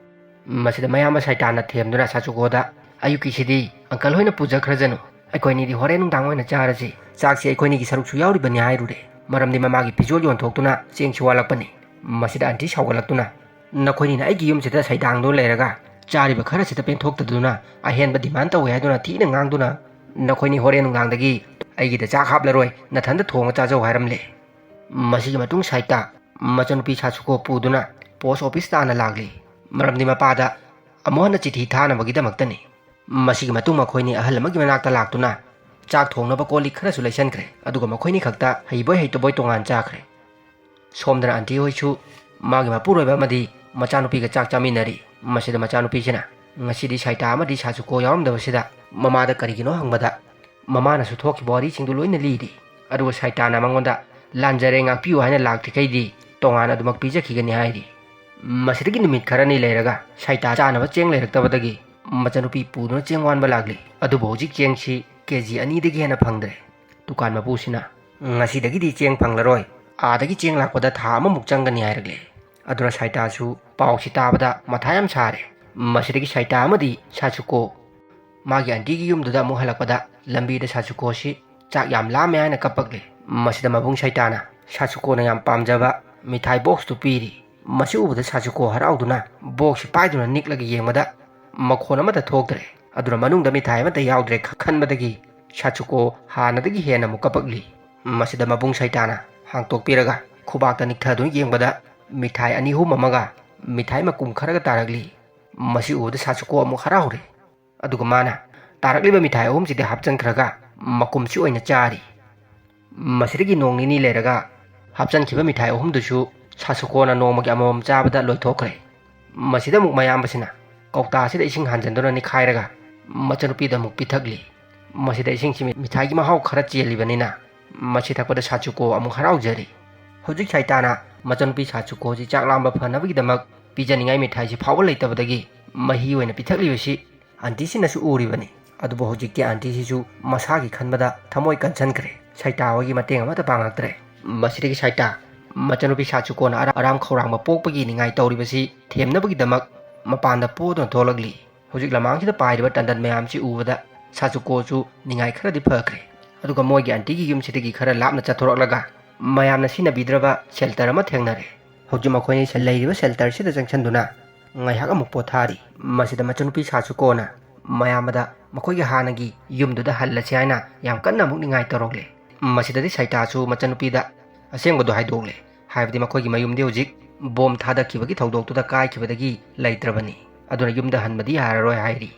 ꯃꯁꯤꯗ ꯃꯌꯥꯝꯕ ꯁꯥꯏꯇꯥꯟꯅ ꯊꯦꯝꯗꯨꯅ ꯁꯥꯆꯨꯀꯣꯗ, "ꯑꯌꯨꯛꯀꯤꯁꯤꯗꯤ ꯑꯪꯀꯜ ꯍꯣꯏꯅ ꯄꯨꯖꯈ꯭ꯔꯖꯅꯨ, ꯑꯩꯈꯣꯏꯅꯤꯗꯤ ꯍꯣꯔꯦꯟ ꯅꯨꯡꯗꯥꯡ ꯑꯣꯏꯅ ꯆꯥꯔꯁꯤ꯫ ꯆꯥꯛꯁꯤ ꯑꯩꯈꯣꯏꯅꯤꯒꯤ ꯁꯔꯨꯛꯁꯨ ꯌꯥꯎꯔꯤꯕꯅꯤ" ꯍꯥꯏꯔꯨꯔꯦ꯫ ꯃꯔꯝꯗꯤ ꯃꯃꯥꯒꯤ ꯐꯤꯖꯣꯜ ꯌꯣꯟꯊꯣꯛꯇꯨꯅ ꯆꯦꯡꯁꯨ ꯋꯥꯠꯂꯛꯄꯅꯤ꯫ ꯃꯁꯤꯗ ꯑꯥꯟꯇꯤ ꯁꯥꯎꯒꯠꯂꯛꯇꯨꯅ, "ꯅꯈꯣꯏꯅꯤꯅ ꯑꯩꯒꯤ ꯌꯨꯝꯁꯤꯗ ꯁꯩꯗꯥꯡꯗꯨꯅ ꯂꯩꯔꯒ ꯆꯥꯔꯤꯕ ꯈꯔꯁꯤꯗ ꯄꯦꯟꯊꯣꯛꯇꯗꯨꯅ ꯑꯍꯦꯟꯕ ꯗꯤꯃꯥꯟ ꯇꯧꯋꯦ ꯍꯥꯏꯗꯨꯅ ꯊꯤꯅ ꯉꯥꯡꯗꯨꯅ, ꯅꯈꯣꯏꯅꯤ ꯍꯣꯔꯦꯟ ꯅꯨꯡꯗꯥꯡꯗꯒꯤ ꯑꯩꯒꯤꯗ ꯆꯥꯛ ꯍꯥꯞꯂꯔꯣꯏ, ꯅꯊꯟꯗ ꯊꯣꯡꯉ ꯆꯥꯖꯧ" ꯍꯥꯏꯔꯝꯂꯦ꯫ ꯃꯁꯤꯒꯤ ꯃꯇꯨꯡ ꯁꯥꯏꯇꯥ ꯃꯆꯟꯅꯨꯄꯤ ꯁꯥꯁꯨꯀꯣ ꯄꯨꯗꯨꯅ ꯄꯣꯁ ꯑꯣꯐꯤꯁ ꯇꯥꯟꯅ ꯂꯥꯛꯂꯤ꯫ ꯃꯔꯝꯗꯤ ꯃꯄꯥꯗ ꯑꯃꯨꯛ ꯍꯟꯅ ꯆꯤꯊꯤ ꯊꯥꯅꯕꯒꯤꯗꯃꯛꯇꯅꯤ꯫ ꯃꯁꯤꯒꯤ ꯃꯇꯨꯡ ꯃꯈꯣꯏꯅꯤ ꯑꯍꯜ ꯑꯃꯒꯤ ꯃꯅꯥꯛꯇ ꯂꯥꯛꯇꯨꯅ ꯆꯥꯛ ꯊꯣꯡꯅꯕ ꯀꯣꯜ ꯂꯤꯛ ꯈꯔꯁꯨ ꯂꯩꯁꯟꯈ꯭ꯔꯦ, ꯑꯗꯨꯒ ꯃꯈꯣꯏꯅꯤ ꯈꯛꯇ ꯍꯩꯕꯣꯏ ꯍꯩꯇꯕꯣꯏ ꯇꯣꯉꯥꯟ ꯆꯥꯈ꯭ꯔꯦ꯫ ꯁꯣꯝꯗꯅ ꯑꯟꯇꯤ ꯍꯣꯏꯁꯨ ꯃꯥꯒꯤ ꯃꯄꯨꯔꯣꯏꯕ ꯑꯃꯗꯤ ꯃꯆꯥꯅꯨꯄꯤꯒ ꯆꯥꯛ ꯆꯥꯃꯤꯟꯅꯔꯤ꯫ ꯃꯁꯤꯗ ꯃꯆꯥꯅꯨꯄꯤꯁꯤꯅ ꯉꯁꯤꯗꯤ ꯁꯥꯏꯇꯥ ꯑꯃꯗꯤ ꯁꯥꯁꯨꯀꯣ ꯌꯥꯎꯔꯝꯗꯕꯁꯤꯗ ꯃꯃꯥꯗ ꯀꯔꯤꯒꯤꯅꯣ ꯍꯪꯕꯗ, ꯃꯃꯥꯅꯁꯨ ꯊꯣꯛꯈꯤꯕ ꯋꯥꯔꯤꯁꯤꯡꯗꯨ ꯂꯣꯏꯅ ꯂꯤꯔꯤ꯫ ꯑꯗꯨꯒ ꯁꯥꯏꯇꯥꯅ ꯃꯉꯣꯟꯗ "ꯂꯥꯟꯖꯔꯦ, ꯉꯥꯛꯄꯤꯌꯨ" ꯍꯥꯏꯅ ꯂꯥꯛꯇ꯭ꯔꯤꯈꯩꯗꯤ ꯇꯣꯉꯥꯟꯅ ꯑꯗꯨꯃꯛ ꯄꯤꯖꯈꯤꯒꯅꯤ ꯍꯥꯏꯔꯤ꯫ ꯃꯁꯤꯗꯒꯤ ꯅꯨꯃꯤꯠ ꯈꯔꯅꯤ ꯂꯩꯔꯒ ꯁꯥꯏꯇꯥ ꯆꯥꯅꯕ ꯆꯦꯡ ꯂꯩꯔꯛꯇꯕꯗꯒꯤ ꯃꯆꯟꯅꯨꯄꯤ ꯄꯨꯗꯨꯅ ꯆꯦꯡ ꯋꯥꯟꯕ ꯂꯥꯛꯂꯤ꯫ ꯑꯗꯨꯕꯨ ꯍꯧꯖꯤꯛ ꯆꯦꯡꯁꯤ ꯀꯦ ꯖꯤ ꯑꯅꯤꯗꯒꯤ ꯍꯦꯟꯅ ꯐꯪꯗ꯭ꯔꯦ꯫ ꯗꯨꯀꯥꯟ ꯃꯄꯨꯁꯤꯅ "ꯉꯁꯤꯗꯒꯤꯗꯤ ꯆꯦꯡ ꯐꯪꯂꯔꯣꯏ, ꯑꯥꯗꯒꯤ ꯆꯦꯡ ꯂꯥꯛꯄꯗ ꯊꯥ ꯑꯃꯃꯨꯛ ꯆꯪꯒꯅꯤ" ꯍꯥꯏꯔꯛꯂꯦ꯫ ꯑꯗꯨꯅ ꯁꯥꯏꯇꯥꯁꯨ ꯄꯥꯎꯁꯤ ꯇꯥꯕꯗ ꯃꯊꯥ ꯌꯥꯝ ꯁꯥꯔꯦ꯫ ꯃꯁꯤꯗꯒꯤ ꯁꯥꯏꯇꯥ ꯑꯃꯗꯤ ꯁꯥꯁꯨꯀꯣ ꯃꯥꯒꯤ ꯑꯟꯇꯤꯒꯤ ꯌꯨꯝꯗꯨꯗ ꯑꯃꯨꯛ ꯍꯜꯂꯛꯄꯗ ꯂꯝꯕꯤꯗ ꯁꯥꯁꯨꯀꯣꯁꯤ ꯆꯥꯛ ꯌꯥꯝ ꯂꯥꯝꯃꯦ ꯍꯥꯏꯅ ꯀꯞꯄꯛꯂꯦ꯫ ꯃꯁꯤꯗ ꯃꯕꯨꯡ ꯁꯥꯏꯇꯥꯅ ꯁꯥꯁꯨꯀꯣꯅ ꯌꯥꯝ ꯄꯥꯝꯖꯕ ꯃꯤꯊꯥꯏ ꯕꯣꯛꯁꯇꯨ ꯄꯤꯔꯤ꯫ ꯃꯁꯤ ꯎꯕꯗ ꯁꯥꯁꯨꯀꯣ ꯍꯔꯥꯎꯗꯨꯅ ꯕꯣꯛꯁꯁꯤ ꯄꯥꯏꯗꯨꯅ ꯅꯤꯛꯂꯒ ꯌꯦꯡꯕꯗ ꯃꯈꯣꯟ ꯑꯃꯠꯇ ꯊꯣꯛꯇ꯭ꯔꯦ꯫ ꯑꯗꯨꯅ ꯃꯅꯨꯡꯗ ꯃꯤꯊꯥꯏ ꯑꯃꯠꯇ ꯌꯥꯎꯗ꯭ꯔꯦ ꯈ-, ꯈꯟꯕꯗꯒꯤ ꯁꯥꯁꯨꯀꯣ ꯍꯥꯟꯅꯗꯒꯤ ꯍꯦꯟꯅ ꯑꯃꯨꯛ ꯀꯞꯄꯛꯂꯤ꯫ ꯃꯁꯤꯗ ꯃꯕꯨꯡ ꯁꯥꯏꯇꯥꯅ ꯍꯥꯡꯇꯣꯛꯄꯤꯔꯒ ꯈꯨꯕꯥꯛꯇ ꯅꯤꯛꯊꯗꯨꯅ ꯌꯦꯡꯕꯗ ꯃꯤꯊꯥꯏ ꯑꯅꯤ ꯑꯍꯨꯝ ꯑꯃꯒ ꯃꯤꯊꯥꯏ ꯃꯀꯨꯝ ꯈꯔꯒ ꯇꯥꯔꯛꯂꯤ꯫ ꯃꯁꯤ ꯎꯕꯗ ꯁꯥꯁꯨꯀꯣ ꯑꯃꯨꯛ ꯍꯔꯥꯎꯔꯦ꯫ ꯑꯗꯨꯒ ꯃꯥꯅ ꯇꯥꯔꯛꯂꯤꯕ ꯃꯤꯊꯥꯏ ꯑꯍꯨꯝꯁꯤꯗꯤ ꯍꯥꯞꯆꯤꯟꯈ꯭ꯔꯒ ꯃꯀꯨꯝꯁꯤ ꯑꯣꯏꯅ ꯆꯥꯔꯤ꯫ ꯃꯁꯤꯗꯒꯤ ꯅꯣꯡ ꯅꯤꯅꯤ ꯂꯩꯔꯒ ꯍꯥꯞꯆꯤꯟꯈꯤꯕ ꯃꯤꯊꯥꯏ ꯑꯍꯨꯝꯗꯨꯁꯨ ꯁꯥꯁꯨꯀꯣꯅ ꯅꯣꯡꯃꯒꯤ ꯑꯃꯃꯝ ꯆꯥꯕꯗ ꯂꯣꯏꯊꯣꯛꯈ꯭ꯔꯦ꯫ ꯃꯁꯤꯗ ꯑꯃꯨꯛ ꯃꯌꯥꯝꯕꯁꯤꯅ ꯀꯧꯇꯥꯁꯤꯗ ꯏꯁꯤꯡ ꯍꯥꯟꯖꯟꯗꯨꯅ ꯅꯤꯈꯥꯏꯔꯒ ꯃꯆꯟꯅꯨꯄꯤꯗ ꯑꯃꯨꯛ ꯄꯤꯊꯛꯂꯤ꯫ ꯃꯁꯤꯗ ꯏꯁꯤꯡꯁꯤ ꯃꯤ-, ꯃꯤꯊꯥꯏꯒꯤ ꯃꯍꯥꯎ ꯈꯔ ꯆꯦꯜꯂꯤꯕꯅꯤꯅ ꯃꯁꯤ ꯊꯛꯄꯗ ꯁꯥꯆꯨꯀꯣ ꯑꯃꯨꯛ ꯍꯔꯥꯎꯖꯔꯤ꯫ ꯍꯧꯖꯤꯛ ꯁꯥꯏꯇꯥꯅ ꯃꯆꯟꯅꯨꯄꯤ ꯁꯥꯆꯨꯀꯣꯁꯤ ꯆꯥꯛ ꯂꯥꯝꯕ ꯐꯅꯕꯒꯤꯗꯃꯛ ꯄꯤꯖꯅꯤꯡꯉꯥꯏ ꯃꯤꯊꯥꯏꯁꯤ ꯐꯥꯎꯕ ꯂꯩꯇꯕꯗꯒꯤ ꯃꯍꯤ ꯑꯣꯏꯅ ꯄꯤꯊꯛꯂꯤꯕꯁꯤ ꯑꯟꯇꯤꯁꯤꯅꯁꯨ ꯎꯔꯤꯕꯅꯤ꯫ ꯑꯗꯨꯕꯨ ꯍꯧꯖꯤꯛꯇꯤ ꯑꯟꯇꯤꯁꯤꯁꯨ ꯃꯁꯥꯒꯤ ꯈꯟꯕꯗ ꯊꯃꯣꯏ ꯀꯟꯁꯤꯟꯈ꯭ꯔꯦ꯫ ꯁꯥꯏꯇꯥ ꯍꯣꯏꯒꯤ ꯃꯇꯦꯡ ꯑꯃꯠꯇ ꯄꯥꯡꯂꯛꯇ꯭ꯔꯦ꯫ ꯃꯁꯤꯗꯒꯤ ꯁꯥꯏꯇꯥ ꯃꯆꯟꯅꯨꯄꯤ ꯁꯥꯆꯨꯀꯣꯅ ꯑꯔꯥ-, ꯑꯔꯥꯝ ꯈꯧꯔꯥꯡꯕ ꯄꯣꯛꯄꯒꯤ ꯅꯤꯡꯉꯥꯏ ꯇꯧꯔꯤꯕꯁꯤ ꯊꯦꯝꯅꯕꯒꯤꯗꯃꯛ ꯃꯄꯥꯟꯗ ꯄꯣꯗꯨꯅ ꯊꯣꯛꯂꯛꯂꯤ꯫ ꯍꯧꯖꯤꯛ ꯂꯃꯥꯡꯁꯤꯗ ꯄꯥꯏꯔꯤꯕ ꯇꯟꯗꯟ ꯃꯌꯥꯝꯁꯤ ꯎꯕꯗ ꯁꯥꯆꯨꯀꯣꯁꯨ ꯅꯤꯡꯉꯥꯏ ꯈꯔꯗꯤ ꯐꯈ꯭ꯔꯦ꯫ ꯑꯗꯨꯒ ꯃꯣꯏꯒꯤ ꯑꯟꯇꯤꯒꯤ ꯌꯨꯝꯁꯤꯗꯒꯤ ꯈꯔ ꯂꯥꯞꯅ ꯆꯠꯊꯣꯔꯛꯂꯒ ꯃꯌꯥꯝꯅ ꯁꯤꯟꯅꯕꯤꯗ꯭ꯔꯕ ꯁꯦꯜꯇꯔ ꯑꯃ ꯊꯦꯡꯅꯔꯦ꯫ ꯍꯧꯖꯤꯛ ꯃꯈꯣꯏꯅꯤ ꯁꯦ-, ꯂꯩꯔꯤꯕ ꯁꯦꯜꯇꯔꯁꯤꯗ ꯆꯪꯁꯤꯟꯗꯨꯅ ꯉꯥꯏꯍꯥꯛ ꯑꯃꯨꯛ ꯄꯣꯊꯥꯔꯤ꯫ ꯃꯁꯤꯗ ꯃꯆꯟꯅꯨꯄꯤ ꯁꯥꯆꯨꯀꯣꯅ ꯃꯌꯥꯝꯕꯗ ꯃꯈꯣꯏꯒꯤ ꯍꯥꯟꯅꯒꯤ ꯌꯨꯝꯗꯨꯗ ꯍꯜꯂꯁꯤ ꯍꯥꯏꯅ ꯌꯥꯝ ꯀꯟꯅ ꯑꯃꯨꯛ ꯅꯤꯡꯉꯥꯏ ꯇꯧꯔꯛꯂꯦ꯫ ꯃꯁꯤꯗꯗꯤ ꯁꯥꯏꯇꯥꯁꯨ ꯃꯆꯟꯅꯨꯄꯤꯗ ꯑꯁꯦꯡꯕꯗꯨ ꯍꯥꯏꯗꯣꯛꯂꯦ꯫ ꯍꯥꯏꯕꯗꯤ ꯃꯈꯣꯏꯒꯤ ꯃꯌꯨꯝꯗꯤ ꯍꯧꯖꯤꯛ ꯕꯣꯝ ꯊꯥꯗꯈꯤꯕꯒꯤ ꯊꯧꯗꯣꯛꯇꯨꯗ ꯀꯥꯏꯈꯤꯕꯗꯒꯤ ꯂꯩꯇ꯭ꯔꯕꯅꯤ꯫ ꯑꯗꯨꯅ ꯌꯨꯝꯗ ꯍꯟꯕꯗꯤ ꯌꯥꯔꯔꯣꯏ ꯍꯥꯏꯔꯤ꯫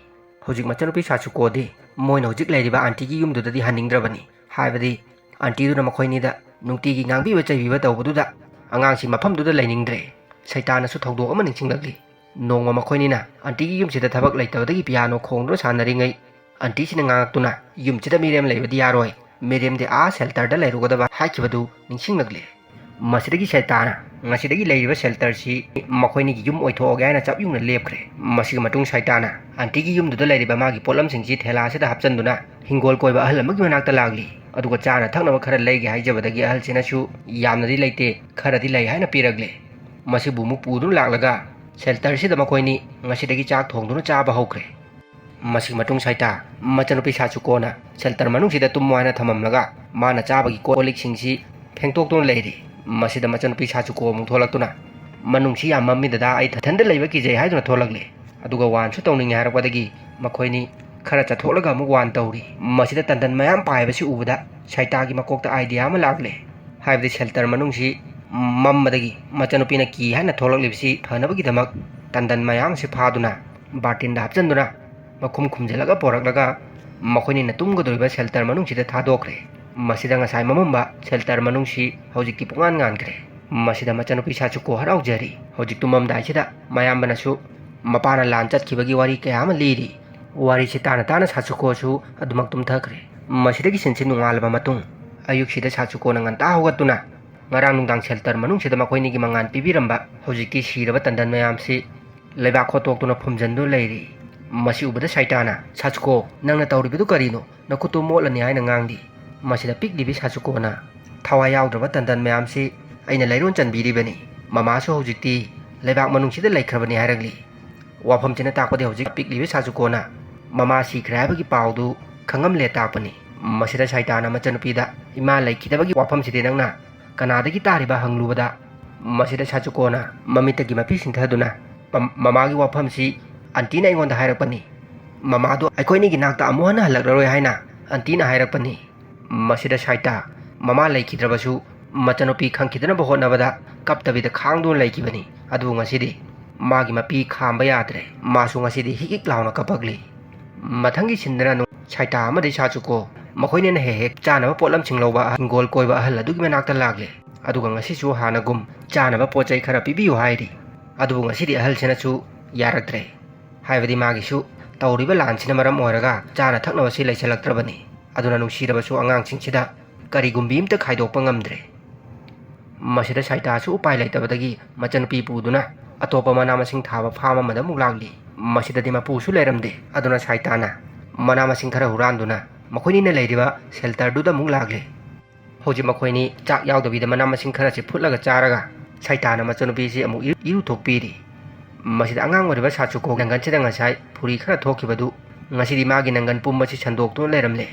ꯍꯧꯖꯤꯛ ꯃꯆꯟꯅꯨꯄꯤ ꯁꯥꯆꯨꯀꯣꯗꯤ ꯃꯣꯏꯅ ꯍꯧꯖꯤꯛ ꯂꯩꯔꯤꯕ ꯑꯥꯟꯇꯤꯒꯤ ꯌꯨꯝꯗꯨꯗꯗꯤ ꯍꯟꯅꯤꯡꯗ꯭ꯔꯕꯅꯤ꯫ ꯍꯥꯏꯕꯗꯤ ꯑꯥꯟꯇꯤꯗꯨꯅ ꯃꯈꯣꯏꯅꯤꯗ ꯅꯨꯡꯇꯤꯒꯤ ꯉꯥꯡꯕꯤꯕ ꯆꯩꯕꯤꯕ ꯇꯧꯕꯗꯨꯗ ꯑꯉꯥꯡꯁꯤ ꯃꯐꯝꯗꯨꯗ ꯂꯩꯅꯤꯡꯗ꯭ꯔꯦ꯫ ꯁꯩꯇꯥꯅꯁꯨ ꯊꯧꯗꯣꯛ ꯑꯃ ꯅꯤꯡꯁꯤꯡꯂꯛꯂꯤ꯫ ꯅꯣꯡꯃ ꯃꯈꯣꯏꯅꯤꯅ ꯑꯥꯟꯇꯤꯒꯤ ꯌꯨꯝꯁꯤꯗ ꯊꯕꯛ ꯂꯩꯇꯕꯗꯒꯤ ꯄꯤꯌꯥꯅꯣ ꯈꯣꯡꯗꯨꯅ ꯁꯥꯟꯅꯔꯤꯉꯩ, ꯑꯥꯟꯇꯤꯁꯤꯅ ꯉꯥꯡꯉꯛꯇꯨꯅ, "ꯌꯨꯝꯁꯤꯗ ꯃꯤꯔꯦꯝ ꯂꯩꯕꯗꯤ ꯌꯥꯔꯣꯏ, ꯃꯤꯔꯦꯝꯗꯤ ꯑꯥ ꯁꯦꯜꯇꯔꯗ ꯂꯩꯔꯨꯒꯗꯕ" ꯍꯥꯏꯈꯤꯕꯗꯨ ꯅꯤꯡꯁꯤꯡꯂꯛꯂꯦ꯫ ꯃꯁꯤꯗꯒꯤ ꯁꯩꯇꯥꯅ ꯉꯁꯤꯗꯒꯤ ꯂꯩꯔꯤꯕ ꯁꯦꯜꯇꯔꯁꯤ ꯃꯈꯣꯏꯅꯤꯒꯤ ꯌꯨꯝ ꯑꯣꯏꯊꯣꯛꯑꯒꯦ ꯍꯥꯏꯅ ꯆꯞ ꯌꯨꯡꯅ ꯂꯦꯞꯈ꯭ꯔꯦ꯫ ꯃꯁꯤꯒꯤ ꯃꯇꯨꯡ ꯁꯩꯇꯥꯅ ꯑꯥꯟꯇꯤꯒꯤ ꯌꯨꯝꯗꯨꯗ ꯂꯩꯔꯤꯕ ꯃꯥꯒꯤ ꯄꯣꯠꯂꯝꯁꯤꯡꯁꯤ ꯊꯦꯂꯥꯁꯤꯗ ꯍꯥꯞꯆꯤꯟꯗꯨꯅ ꯍꯤꯡꯒꯣꯜ ꯀꯣꯏꯕ ꯑꯍꯜ ꯑꯃꯒꯤ ꯃꯅꯥꯛꯇ ꯂꯥꯛꯂꯤ꯫ ꯑꯗꯨꯒ ꯆꯥꯅ ꯊꯛꯅꯕ ꯈꯔ ꯂꯩꯒꯦ ꯍꯥꯏꯖꯕꯗꯒꯤ ꯑꯍꯜꯁꯤꯅꯁꯨ "ꯌꯥꯝꯅꯗꯤ ꯂꯩꯇꯦ, ꯈꯔꯗꯤ ꯂꯩ" ꯍꯥꯏꯅ ꯄꯤꯔꯛꯂꯦ꯫ ꯃꯁꯤꯕꯨ ꯑꯃꯨꯛ ꯄꯨꯗꯨꯅ ꯂꯥꯛꯂꯒ ꯁꯦꯜꯇꯔꯁꯤꯗ ꯃꯈꯣꯏꯅꯤ ꯉꯁꯤꯗꯒꯤ ꯆꯥꯛ ꯊꯣꯡꯗꯨꯅ ꯆꯥꯕ ꯍꯧꯈ꯭ꯔꯦ꯫ ꯃꯁꯤꯒꯤ ꯃꯇꯨꯡ ꯁꯥꯏꯇꯥ ꯃꯆꯟꯅꯨꯄꯤ ꯁꯥꯆꯨꯀꯣꯅ ꯁꯦꯜꯇꯔ ꯃꯅꯨꯡꯁꯤꯗ ꯇꯨꯝꯃꯣ ꯍꯥꯏꯅ ꯊꯝꯃꯝꯂꯒ ꯃꯥꯅ ꯆꯥꯕꯒꯤ ꯀꯣꯜ ꯂꯤꯛꯁꯤꯡꯁꯤ ꯐꯦꯡꯇꯣꯛꯇꯨꯅ ꯂꯩꯔꯤ꯫ ꯃꯁꯤꯗ ꯃꯆꯟꯅꯨꯄꯤ ꯁꯥꯆꯨꯀꯣ ꯑꯃꯨꯛ ꯊꯣꯛꯂꯛꯇꯨꯅ, "ꯃꯅꯨꯡꯁꯤ ꯌꯥꯝ ꯃꯝꯃꯤ ꯗꯗꯥ, ꯑꯩ ꯏꯊꯟꯗ ꯂꯩꯕ ꯀꯤꯖꯩ" ꯍꯥꯏꯗꯨꯅ ꯊꯣꯛꯂꯛꯂꯤ꯫ ꯑꯗꯨꯒ ꯋꯥꯟꯁꯨ ꯇꯧꯅꯤꯡꯉꯦ ꯍꯥꯏꯔꯛꯄꯗꯒꯤ ꯃꯈꯣꯏꯅꯤ ꯈꯔ ꯆꯠꯊꯣꯛꯂꯒ ꯑꯃꯨꯛ ꯋꯥꯟ ꯇꯧꯔꯤ꯫ ꯃꯁꯤꯗ ꯇꯟꯗꯟ ꯃꯌꯥꯝ ꯄꯥꯏꯕꯁꯤ ꯎꯕꯗ ꯁꯥꯏꯇꯥꯒꯤ ꯃꯀꯣꯛꯇ ꯑꯥꯏꯗꯤꯌꯥ ꯑꯃ ꯂꯥꯛꯂꯦ꯫ ꯍꯥꯏꯕꯗꯤ ꯁꯦꯜꯇꯔ ꯃꯅꯨꯡꯁꯤ ꯃꯝꯕꯗꯒꯤ ꯃꯆꯟꯅꯨꯄꯤꯅ ꯀꯤ ꯍꯥꯏꯅ ꯊꯣꯛꯂꯛꯂꯤꯕꯁꯤ ꯐꯅꯕꯒꯤꯗꯃꯛ ꯇꯟꯗꯟ ꯃꯌꯥꯝ ꯑꯁꯤ ꯐꯥꯗꯨꯅ ꯕꯥꯔꯇꯤꯟꯗ ꯍꯥꯞꯆꯤꯟꯗꯨꯅ ꯃꯈꯨꯝ ꯈꯨꯝꯖꯤꯜꯂꯒ ꯄꯣꯔꯛꯂꯒ ꯃꯈꯣꯏꯅꯤꯅ ꯇꯨꯝꯒꯗꯧꯔꯤꯕ ꯁꯦꯜꯇꯔ ꯃꯅꯨꯡꯁꯤꯗ ꯊꯥꯗꯣꯛꯈ꯭ꯔꯦ꯫ ꯃꯁꯤꯗ ꯉꯁꯥꯏ ꯃꯃꯝꯕ ꯁꯦꯜꯇꯔ ꯃꯅꯨꯡꯁꯤ ꯍꯧꯖꯤꯛꯇꯤ ꯄꯨꯡꯉꯥꯟ ꯉꯥꯟꯈ꯭ꯔꯦ꯫ ꯃꯁꯤꯗ ꯃꯆꯟꯅꯨꯄꯤ ꯁꯥꯆꯨꯀꯣ ꯍꯔꯥꯎꯖꯔꯤ꯫ ꯍꯧꯖꯤꯛ ꯇꯨꯝꯃꯝꯗꯥꯏꯁꯤꯗ ꯃꯌꯥꯝꯕꯅꯁꯨ ꯃꯄꯥꯅ ꯂꯥꯟ ꯆꯠꯈꯤꯕꯒꯤ ꯋꯥꯔꯤ ꯀꯌꯥ ꯑꯃ ꯂꯤꯔꯤ꯫ ꯋꯥꯔꯤꯁꯤ ꯇꯥꯅ ꯇꯥꯅ ꯁꯥꯆꯨꯀꯣꯁꯨ ꯑꯗꯨꯃꯛ ꯇꯨꯝꯊꯈ꯭ꯔꯦ꯫ ꯃꯁꯤꯗꯒꯤ ꯁꯤꯟꯁꯤ ꯅꯣꯡꯉꯥꯜꯂꯕ ꯃꯇꯨꯡ ꯑꯌꯨꯛꯁꯤꯗ ꯁꯥꯆꯨꯀꯣꯅ ꯉꯟꯇꯥ ꯍꯧꯒꯠꯇꯨꯅ ꯉꯔꯥꯡ ꯅꯨꯡꯗꯥꯡ ꯁꯦꯜꯇꯔ ꯃꯅꯨꯡꯁꯤꯗ ꯃꯈꯣꯏꯅꯤꯒꯤ ꯃꯉꯥꯜ ꯄꯤꯕꯤꯔꯝꯕ ꯍꯧꯖꯤꯛꯇꯤ ꯁꯤꯔꯕ ꯇꯟꯗꯟ ꯃꯌꯥꯝꯁꯤ ꯂꯩꯕꯥꯛ ꯈꯣꯠꯇꯣꯛꯇꯨꯅ ꯐꯨꯝꯖꯤꯟꯗꯨꯅ ꯂꯩꯔꯤ꯫ ꯃꯁꯤ ꯎꯕꯗ ꯁꯥꯏꯇꯥꯅ, "ꯁꯥꯆꯨꯀꯣ, ꯅꯪꯅ ꯇꯧꯔꯤꯕꯗꯨ ꯀꯔꯤꯅꯣ? ꯅꯈꯨꯠꯇꯨ ꯃꯣꯠꯂꯅꯤ" ꯍꯥꯏꯅ ꯉꯥꯡꯂꯤ꯫ ꯃꯁꯤꯗ ꯄꯤꯛꯂꯤꯕꯤ ꯁꯥꯆꯨꯀꯣꯅ, "ꯊꯋꯥꯏ ꯌꯥꯎꯗ꯭ꯔꯕ ꯇꯟꯗꯟ ꯃꯌꯥꯝꯁꯤ ꯑꯩꯅ ꯂꯩꯔꯣꯟ ꯆꯟꯕꯤꯔꯤꯕꯅꯤ꯫ ꯃꯃꯥꯁꯨ ꯍꯧꯖꯤꯛꯇꯤ ꯂꯩꯕꯥꯛ ꯃꯅꯨꯡꯁꯤꯗ ꯂꯩꯈ꯭ꯔꯕꯅꯤ" ꯍꯥꯏꯔꯛꯂꯤ꯫ ꯋꯥꯐꯝꯁꯤꯅ ꯇꯥꯛꯄꯗꯤ ꯍꯧꯖꯤꯛ ꯄꯤꯛꯂꯤꯕꯤ ꯁꯥꯆꯨꯀꯣꯅ ꯃꯃꯥ ꯁꯤꯈ꯭ꯔꯦ ꯍꯥꯏꯕꯒꯤ ꯄꯥꯎꯗꯨ ꯈꯪꯉꯝꯂꯦ ꯇꯥꯛꯄꯅꯤ꯫ ꯃꯁꯤꯗ ꯁꯥꯏꯇꯥꯅ ꯃꯆꯟꯅꯨꯄꯤꯗ, "ꯏꯃꯥ ꯂꯩꯈꯤꯗꯕꯒꯤ ꯋꯥꯐꯝꯁꯤꯗꯤ ꯅꯪꯅ ꯀꯅꯥꯗꯒꯤ ꯇꯥꯔꯤꯕ?" ꯍꯪꯂꯨꯕꯗ, ꯃꯁꯤꯗ ꯁꯥꯆꯨꯀꯣꯅ ꯃꯃꯤꯠꯇꯒꯤ ꯃꯄꯤ ꯁꯤꯟꯊꯗꯨꯅ, "ꯃ-, ꯃꯃꯥꯒꯤ ꯋꯥꯐꯝꯁꯤ ꯑꯟꯇꯤꯅ ꯑꯩꯉꯣꯟꯗ ꯍꯥꯏꯔꯛꯄꯅꯤ꯫ ꯃꯃꯥꯗꯣ ꯑꯩꯈꯣꯏꯅꯤꯒꯤ ꯅꯥꯛꯇ ꯑꯃꯨꯛ ꯍꯟꯅ ꯍꯜꯂꯛꯂꯔꯣꯏ ꯍꯥꯏꯅ ꯑꯟꯇꯤꯅ ꯍꯥꯏꯔꯛꯄꯅꯤ꯫" ꯃꯁꯤꯗ ꯁꯥꯏꯇꯥ, ꯃꯃꯥ ꯂꯩꯈꯤꯗ꯭ꯔꯕꯁꯨ ꯃꯆꯟꯅꯨꯄꯤ ꯈꯪꯈꯤꯗꯅꯕ ꯍꯣꯠꯅꯕꯗ ꯀꯞꯇꯕꯤꯗ ꯈꯥꯡꯗꯨꯅ ꯂꯩꯈꯤꯕꯅꯤ꯫ ꯑꯗꯨꯕꯨ ꯉꯁꯤꯗꯤ ꯃꯥꯒꯤ ꯃꯄꯤ ꯈꯥꯝꯕ ꯌꯥꯗ꯭ꯔꯦ꯫ ꯃꯥꯁꯨ ꯉꯁꯤꯗꯤ ꯍꯤꯛ ꯍꯤꯛ ꯂꯥꯎꯅ ꯀꯞꯄꯛꯂꯤ꯫ ꯃꯊꯪꯒꯤ ꯁꯤꯟꯗꯅ ꯅꯨ-, ꯁꯥꯏꯇꯥ ꯑꯃꯗꯤ ꯁꯥꯆꯨꯀꯣ ꯃꯈꯣꯏꯅꯤꯅ ꯍꯦꯛ ꯍꯦꯛ ꯆꯥꯅꯕ ꯄꯣꯠꯂꯝꯁꯤꯡ ꯂꯧꯕ ꯍꯤꯡꯒꯣꯜ ꯀꯣꯏꯕ ꯑꯍꯜ ꯑꯗꯨꯒꯤ ꯃꯅꯥꯛꯇ ꯂꯥꯛꯂꯦ꯫ ꯑꯗꯨꯒ ꯉꯁꯤꯁꯨ ꯍꯥꯟꯅꯒꯨꯝ ꯆꯥꯅꯕ ꯄꯣꯠ ꯆꯩ ꯈꯔ ꯄꯤꯕꯤꯌꯨ ꯍꯥꯏꯔꯤ꯫ ꯑꯗꯨꯕꯨ ꯉꯁꯤꯗꯤ ꯑꯍꯜꯁꯤꯅꯁꯨ ꯌꯥꯔꯛꯇ꯭ꯔꯦ꯫ ꯍꯥꯏꯕꯗꯤ ꯃꯥꯒꯤꯁꯨ ꯇꯧꯔꯤꯕ ꯂꯥꯟꯁꯤꯅ ꯃꯔꯝ ꯑꯣꯏꯔꯒ ꯆꯥꯅ ꯊꯛꯅꯕꯁꯤ ꯂꯩꯁꯤꯜꯂꯛꯇ꯭ꯔꯕꯅꯤ꯫ ꯑꯗꯨꯅ ꯅꯨꯡꯁꯤꯔꯕꯁꯨ ꯑꯉꯥꯡꯁꯤꯡꯁꯤꯗ ꯀꯔꯤꯒꯨꯝꯕꯤ ꯑꯝꯇ ꯈꯥꯏꯗꯣꯛꯄ ꯉꯝꯗ꯭ꯔꯦ꯫ ꯃꯁꯤꯗ ꯁꯥꯏꯇꯥꯁꯨ ꯎꯄꯥꯏ ꯂꯩꯇꯕꯗꯒꯤ ꯃꯆꯟꯅꯨꯄꯤ ꯄꯨꯗꯨꯅ ꯑꯇꯣꯞꯄ ꯃꯅꯥ ꯃꯁꯤꯡ ꯊꯥꯕ ꯐꯥꯝ ꯑꯃꯗ ꯑꯃꯨꯛ ꯂꯥꯛꯂꯤ꯫ ꯃꯁꯤꯗꯗꯤ ꯃꯄꯨꯁꯨ ꯂꯩꯔꯝꯗꯦ꯫ ꯑꯗꯨꯅ ꯁꯥꯏꯇꯥꯅ ꯃꯅꯥ ꯃꯁꯤꯡ ꯈꯔ ꯍꯨꯔꯥꯟꯗꯨꯅ ꯃꯈꯣꯏꯅꯤꯅ ꯂꯩꯔꯤꯕ ꯁꯦꯜꯇꯔꯗꯨꯗ ꯑꯃꯨꯛ ꯂꯥꯛꯂꯤ꯫ ꯍꯧꯖꯤꯛ ꯃꯈꯣꯏꯅꯤ ꯆꯥꯛ ꯌꯥꯎꯗꯕꯤꯗ ꯃꯅꯥ ꯃꯁꯤꯡ ꯈꯔꯁꯤ ꯐꯨꯠꯂꯒ ꯆꯥꯔꯒ ꯁꯥꯏꯇꯥꯅ ꯃꯆꯟꯅꯨꯄꯤꯁꯤ ꯑꯃꯨꯛ ꯏꯔꯨ-, ꯏꯔꯨꯊꯣꯛꯄꯤꯔꯤ꯫ ꯃꯁꯤꯗ ꯑꯉꯥꯡ ꯑꯣꯏꯔꯤꯕ ꯁꯥꯆꯨꯀꯣ ꯅꯪꯒꯟꯁꯤꯗ ꯉꯁꯥꯏ ꯐꯨꯔꯤ ꯈꯔ ꯊꯣꯛꯈꯤꯕꯗꯨ ꯉꯁꯤꯗꯤ ꯃꯥꯒꯤ ꯅꯪꯒꯟ ꯄꯨꯝꯕꯁꯤ ꯁꯟꯗꯣꯛꯇꯨꯅ ꯂꯩꯔꯝꯂꯦ꯫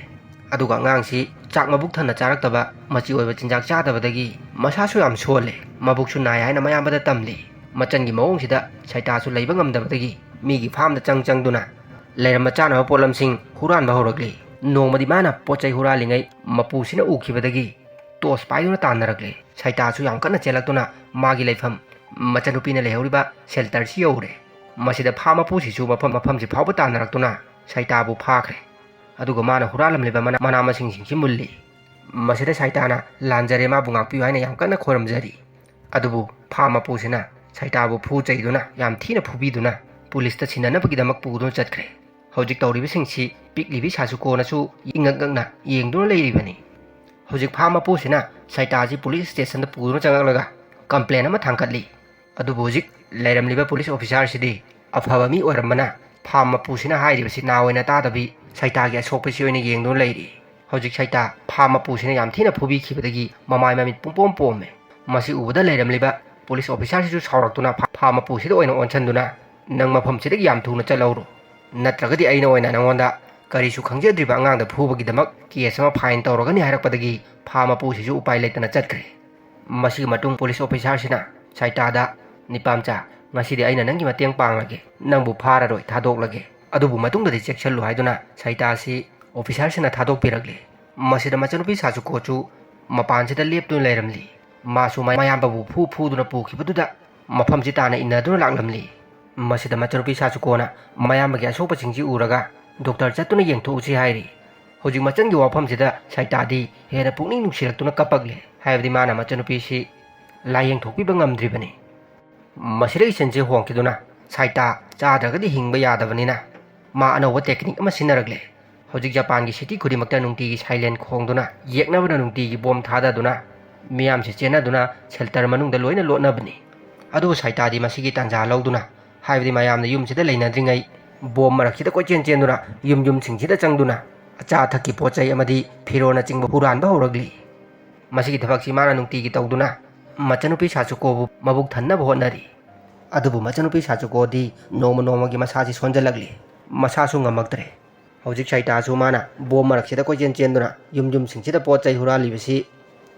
ꯑꯗꯨꯒ ꯑꯉꯥꯡꯁꯤ ꯆꯥꯛ ꯃꯕꯨꯛ ꯊꯟꯅ ꯆꯥꯔꯛꯇꯕ, ꯃꯆꯤ ꯑꯣꯏꯕ ꯆꯤꯟꯖꯥꯛ ꯆꯥꯗꯕꯗꯒꯤ ꯃꯁꯥꯁꯨ ꯌꯥꯝ ꯁꯣꯜꯂꯦ, ꯃꯕꯨꯛꯁꯨ ꯅꯥꯏ ꯍꯥꯏꯅ ꯃꯌꯥꯝꯕꯗ ꯇꯝꯂꯤ꯫ ꯃꯆꯟꯒꯤ ꯃꯑꯣꯡꯁꯤꯗ ꯁꯥꯏꯇꯥꯁꯨ ꯂꯩꯕ ꯉꯝꯗꯕꯗꯒꯤ ꯃꯤꯒꯤ ꯐꯥꯝꯗ ꯆꯪ ꯆꯪꯗꯨꯅ ꯂꯩꯔꯝꯕ ꯆꯥꯅꯕ ꯄꯣꯠꯂꯝꯁꯤꯡ ꯍꯨꯔꯥꯟꯕ ꯍꯧꯔꯛꯂꯤ꯫ ꯅꯣꯡꯃꯗꯤ ꯃꯥꯅ ꯄꯣꯠ ꯆꯩ ꯍꯨꯔꯥꯜꯂꯤꯉꯩ ꯃꯄꯨꯁꯤꯅ ꯎꯈꯤꯕꯗꯒꯤ ꯇꯣꯔꯆ ꯄꯥꯏꯗꯨꯅ ꯇꯥꯟꯅꯔꯛꯂꯦ꯫ ꯁꯥꯏꯇꯥꯁꯨ ꯌꯥꯝ ꯀꯟꯅ ꯆꯦꯜꯂꯛꯇꯨꯅ ꯃꯥꯒꯤ ꯂꯩꯐꯝ, ꯃꯆꯟꯅꯨꯄꯤꯅ ꯂꯩꯍꯧꯔꯤꯕ ꯁꯦꯜꯇꯔꯁꯤ ꯌꯧꯔꯦ꯫ ꯃꯁꯤꯗ ꯐꯥꯝ ꯃꯄꯨꯁꯤꯁꯨ ꯃꯐꯝ, ꯃꯐꯝꯁꯤ ꯐꯥꯎꯕ ꯇꯥꯟꯅꯔꯛꯇꯨꯅ ꯁꯥꯏꯇꯥꯕꯨ ꯐꯥꯈ꯭ꯔꯦ꯫ ꯑꯗꯨꯒ ꯃꯥꯅ ꯍꯨꯔꯥꯜꯂꯝꯂꯤꯕ ꯃꯅꯥ, ꯃꯅꯥ ꯃꯁꯤꯡꯁꯤꯡꯁꯤ ꯃꯨꯜꯂꯤ꯫ ꯃꯁꯤꯗ ꯁꯥꯏꯇꯥꯅ "ꯂꯥꯟꯖꯔꯦ, ꯃꯥꯕꯨ ꯉꯥꯛꯄꯤꯌꯨ" ꯍꯥꯏꯅ ꯌꯥꯝ ꯀꯟꯅ ꯈꯣꯏꯔꯝꯖꯔꯤ꯫ ꯑꯗꯨꯕꯨ ꯐꯥꯝ ꯃꯄꯨꯁꯤꯅ ꯁꯥꯏꯇꯥꯕꯨ ꯐꯨ ꯆꯩꯗꯨꯅ, ꯌꯥꯝ ꯊꯤꯅ ꯐꯨꯕꯤꯗꯨꯅ, ꯄꯨꯂꯤꯁꯇ ꯁꯤꯟꯅꯅꯕꯒꯤꯗꯃꯛ ꯄꯨꯗꯨꯅ ꯆꯠꯈ꯭ꯔꯦ꯫ ꯍꯧꯖꯤꯛ ꯇꯧꯔꯤꯕꯁꯤꯡꯁꯤ ꯄꯤꯛꯂꯤꯕꯤ ꯁꯥꯁꯨꯀꯣꯅꯁꯨ ꯏꯉꯛ ꯉꯛꯅ ꯌꯦꯡꯗꯨꯅ ꯂꯩꯔꯤꯕꯅꯤ꯫ ꯍꯧꯖꯤꯛ ꯐꯥꯝ ꯃꯄꯨꯁꯤꯅ ꯁꯥꯏꯇꯥꯁꯤ ꯄꯨꯂꯤꯁ ꯁ꯭ꯇꯦꯁꯟꯗ ꯄꯨꯗꯨꯅ ꯆꯪꯂꯛꯂꯒ ꯀꯝꯄ꯭ꯂꯦꯟ ꯑꯃ ꯊꯥꯡꯒꯠꯂꯤ꯫ ꯑꯗꯨꯕꯨ ꯍꯧꯖꯤꯛ ꯂꯩꯔꯝꯂꯤꯕ ꯄꯨꯂꯤꯁ ꯑꯣꯐꯤꯁꯥꯔꯁꯤꯗꯤ ꯑꯐꯕ ꯃꯤ ꯑꯣꯏꯔꯝꯕꯅ ꯐꯥꯝ ꯃꯄꯨꯁꯤꯅ ꯍꯥꯏꯔꯤꯕꯁꯤ ꯅꯥ ꯑꯣꯏꯅ ꯇꯥꯗꯕꯤ ꯁꯥꯏꯇꯥꯒꯤ ꯑꯁꯣꯛꯄꯁꯤ ꯑꯣꯏꯅ ꯌꯦꯡꯗꯨꯅ ꯂꯩꯔꯤ꯫ ꯍꯧꯖꯤꯛ ꯁꯥꯏꯇꯥ ꯐꯥꯝ ꯃꯄꯨꯁꯤꯅ ꯌꯥꯝ ꯊꯤꯅ ꯐꯨꯕꯤꯈꯤꯕꯗꯒꯤ ꯃꯃꯥꯏ ꯃꯃꯤꯠ ꯄꯨꯡꯄꯣꯝ ꯄꯣꯝꯃꯦ꯫ ꯃꯁꯤ ꯎꯕꯗ ꯂꯩꯔꯝꯂꯤꯕ ꯄꯨꯂꯤꯁ ꯑꯣꯐꯤꯁꯥꯔꯁꯤꯁꯨ ꯁꯥꯎꯔꯛꯇꯨꯅ ꯐꯥ-, ꯐꯥꯝ ꯃꯄꯨꯁꯤꯗ ꯑꯣꯏꯅ ꯑꯣꯟꯁꯤꯟꯗꯨꯅ, "ꯅꯪ ꯃꯐꯝꯁꯤꯗꯒꯤ ꯌꯥꯝ ꯊꯨꯅ ꯆꯠꯍꯧꯔꯣ, ꯅꯠꯇ꯭ꯔꯒꯗꯤ ꯑꯩꯅ ꯑꯣꯏꯅ ꯅꯪꯉꯣꯟꯗ ꯀꯔꯤꯁꯨ ꯈꯪꯖꯗ꯭ꯔꯤꯕ ꯑꯉꯥꯡꯗ ꯐꯨꯕꯒꯤꯗꯃꯛ ꯀꯦꯁ ꯑꯃ ꯐꯥꯏꯜ ꯇꯧꯔꯒꯅꯤ" ꯍꯥꯏꯔꯛꯄꯗꯒꯤ ꯐꯥꯝ ꯃꯄꯨꯁꯤꯁꯨ ꯎꯄꯥꯏ ꯂꯩꯇꯅ ꯆꯠꯈ꯭ꯔꯦ꯫ ꯃꯁꯤꯒꯤ ꯃꯇꯨꯡ ꯄꯨꯂꯤꯁ ꯑꯣꯐꯤꯁꯥꯔꯁꯤꯅ ꯁꯥꯏꯇꯥꯗ, "ꯅꯤꯄꯥꯝꯆꯥ, ꯉꯁꯤꯗꯤ ꯑꯩꯅ ꯅꯪꯒꯤ ꯃꯇꯦꯡ ꯄꯥꯡꯂꯒꯦ, ꯅꯪꯕꯨ ꯐꯥꯔꯔꯣꯏ, ꯊꯥꯗꯣꯛꯂꯒꯦ, ꯑꯗꯨꯕꯨ ꯃꯇꯨꯡꯗꯗꯤ ꯆꯦꯛꯁꯤꯜꯂꯨ" ꯍꯥꯏꯗꯨꯅ ꯁꯥꯏꯇꯥꯁꯤ ꯑꯣꯐꯤꯁꯥꯔꯁꯤꯅ ꯊꯥꯗꯣꯛꯄꯤꯔꯛꯂꯤ꯫ ꯃꯁꯤꯗ ꯃꯆꯟꯅꯨꯄꯤ ꯁꯥꯆꯨꯀꯣꯁꯨ ꯃꯄꯥꯟꯁꯤꯗ ꯂꯦꯞꯇꯨꯅ ꯂꯩꯔꯝꯂꯤ꯫ ꯃꯥꯁꯨ ꯃꯌꯥꯝꯕꯕꯨ ꯐꯨ ꯐꯨꯗꯨꯅ ꯄꯨꯈꯤꯕꯗꯨꯗ ꯃꯐꯝꯁꯤ ꯇꯥꯅ ꯏꯟꯅꯗꯨꯅ ꯂꯥꯛꯂꯝꯂꯤ꯫ ꯃꯁꯤꯗ ꯃꯆꯟꯅꯨꯄꯤ ꯁꯥꯆꯨꯀꯣꯅ ꯃꯌꯥꯝꯕꯒꯤ ꯑꯁꯣꯛꯄꯁꯤꯡꯁꯤ ꯎꯔꯒ ꯗꯣꯛꯇꯔ ꯆꯠꯇꯨꯅ ꯌꯦꯡꯊꯣꯛꯎꯁꯤ ꯍꯥꯏꯔꯤ꯫ ꯍꯧꯖꯤꯛ ꯃꯆꯟꯒꯤ ꯋꯥꯐꯝꯁꯤꯗ ꯁꯥꯏꯇꯥꯗꯤ ꯍꯦꯟꯅ ꯄꯨꯛꯅꯤꯡ ꯅꯨꯡꯁꯤꯔꯛꯇꯨꯅ ꯀꯞꯄꯛꯂꯦ꯫ ꯍꯥꯏꯕꯗꯤ ꯃꯥꯅ ꯃꯆꯟꯅꯨꯄꯤꯁꯤ ꯂꯥꯏꯌꯦꯡ ꯊꯣꯛꯄꯤꯕ ꯉꯝꯗ꯭ꯔꯤꯕꯅꯤ꯫ ꯃꯁꯤꯗ ꯏꯁꯟꯁꯦ ꯍꯣꯡꯈꯤꯗꯨꯅ ꯁꯥꯏꯇꯥ ꯆꯥꯗ꯭ꯔꯒꯗꯤ ꯍꯤꯡꯕ ꯌꯥꯗꯕꯅꯤꯅ ꯃꯥ ꯑꯅꯧꯕ ꯇꯦꯛꯅꯤꯛ ꯑꯃ ꯁꯤꯖꯤꯟꯅꯔꯛꯂꯦ꯫ ꯍꯧꯖꯤꯛ ꯖꯄꯥꯟꯒꯤ ꯁꯤꯇꯤ ꯈꯨꯗꯤꯡꯃꯛꯇ ꯅꯨꯡꯇꯤꯒꯤ ꯁꯥꯏꯂꯦꯟ ꯈꯣꯡꯗꯨꯅ, ꯌꯦꯛꯅꯕꯅ ꯅꯨꯡꯇꯤꯒꯤ ꯕꯣꯝ ꯊꯥꯗꯗꯨꯅ ꯃꯤꯌꯥꯝꯁꯦ ꯆꯦꯟꯅꯗꯨꯅ ꯁꯦꯜꯇꯔ ꯃꯅꯨꯡꯗ ꯂꯣꯏꯅ ꯂꯣꯠꯅꯕꯅꯤ꯫ ꯑꯗꯨꯕꯨ ꯁꯥꯏꯇꯥꯗꯤ ꯃꯁꯤꯒꯤ ꯇꯥꯟꯖꯥ ꯂꯧꯗꯨꯅ, ꯍꯥꯏꯕꯗꯤ ꯃꯌꯥꯝꯅ ꯌꯨꯝꯁꯤꯗ ꯂꯩꯅꯗ꯭ꯔꯤꯉꯩ ꯕꯣꯝ ꯃꯔꯛꯁꯤꯗ ꯀꯣꯏꯆꯦꯟ ꯆꯦꯟꯗꯨꯅ ꯌꯨꯝ ꯌꯨꯝꯁꯤꯡꯁꯤꯗ ꯆꯪꯗꯨꯅ ꯑꯆꯥ ꯑꯊꯛꯀꯤ ꯄꯣꯠ ꯆꯩ ꯑꯃꯗꯤ ꯐꯤꯔꯣꯜꯅꯆꯤꯡꯕ ꯍꯨꯔꯥꯟꯕ ꯍꯧꯔꯛꯂꯤ꯫ ꯃꯁꯤꯒꯤ ꯊꯕꯛꯁꯤ ꯃꯥꯅ ꯅꯨꯡꯇꯤꯒꯤ ꯇꯧꯗꯨꯅ ꯃꯆꯟꯅꯨꯄꯤ ꯁꯥꯆꯨꯀꯣꯕꯨ ꯃꯕꯨꯛ ꯊꯟꯅꯕ ꯍꯣꯠꯅꯔꯤ꯫ ꯑꯗꯨꯕꯨ ꯃꯆꯟꯅꯨꯄꯤ ꯁꯥꯆꯨꯀꯣꯗꯤ ꯅꯣꯡꯃ ꯅꯣꯡꯃꯒꯤ ꯃꯁꯥꯁꯤ ꯁꯣꯟꯖꯜꯂꯛꯂꯤ꯫ ꯃꯁꯥꯁꯨ ꯉꯝꯃꯛꯇ꯭ꯔꯦ꯫ ꯍꯧꯖꯤꯛ ꯁꯥꯏꯇꯥꯁꯨ ꯃꯥꯅ ꯕꯣꯝ ꯃꯔꯛꯁꯤꯗ ꯀꯣꯏꯆꯦꯟ ꯆꯦꯟꯗꯨꯅ ꯌꯨꯝ ꯌꯨꯝꯁꯤꯡꯁꯤꯗ ꯄꯣꯠ ꯆꯩ ꯍꯨꯔꯥꯜꯂꯤꯕꯁꯤ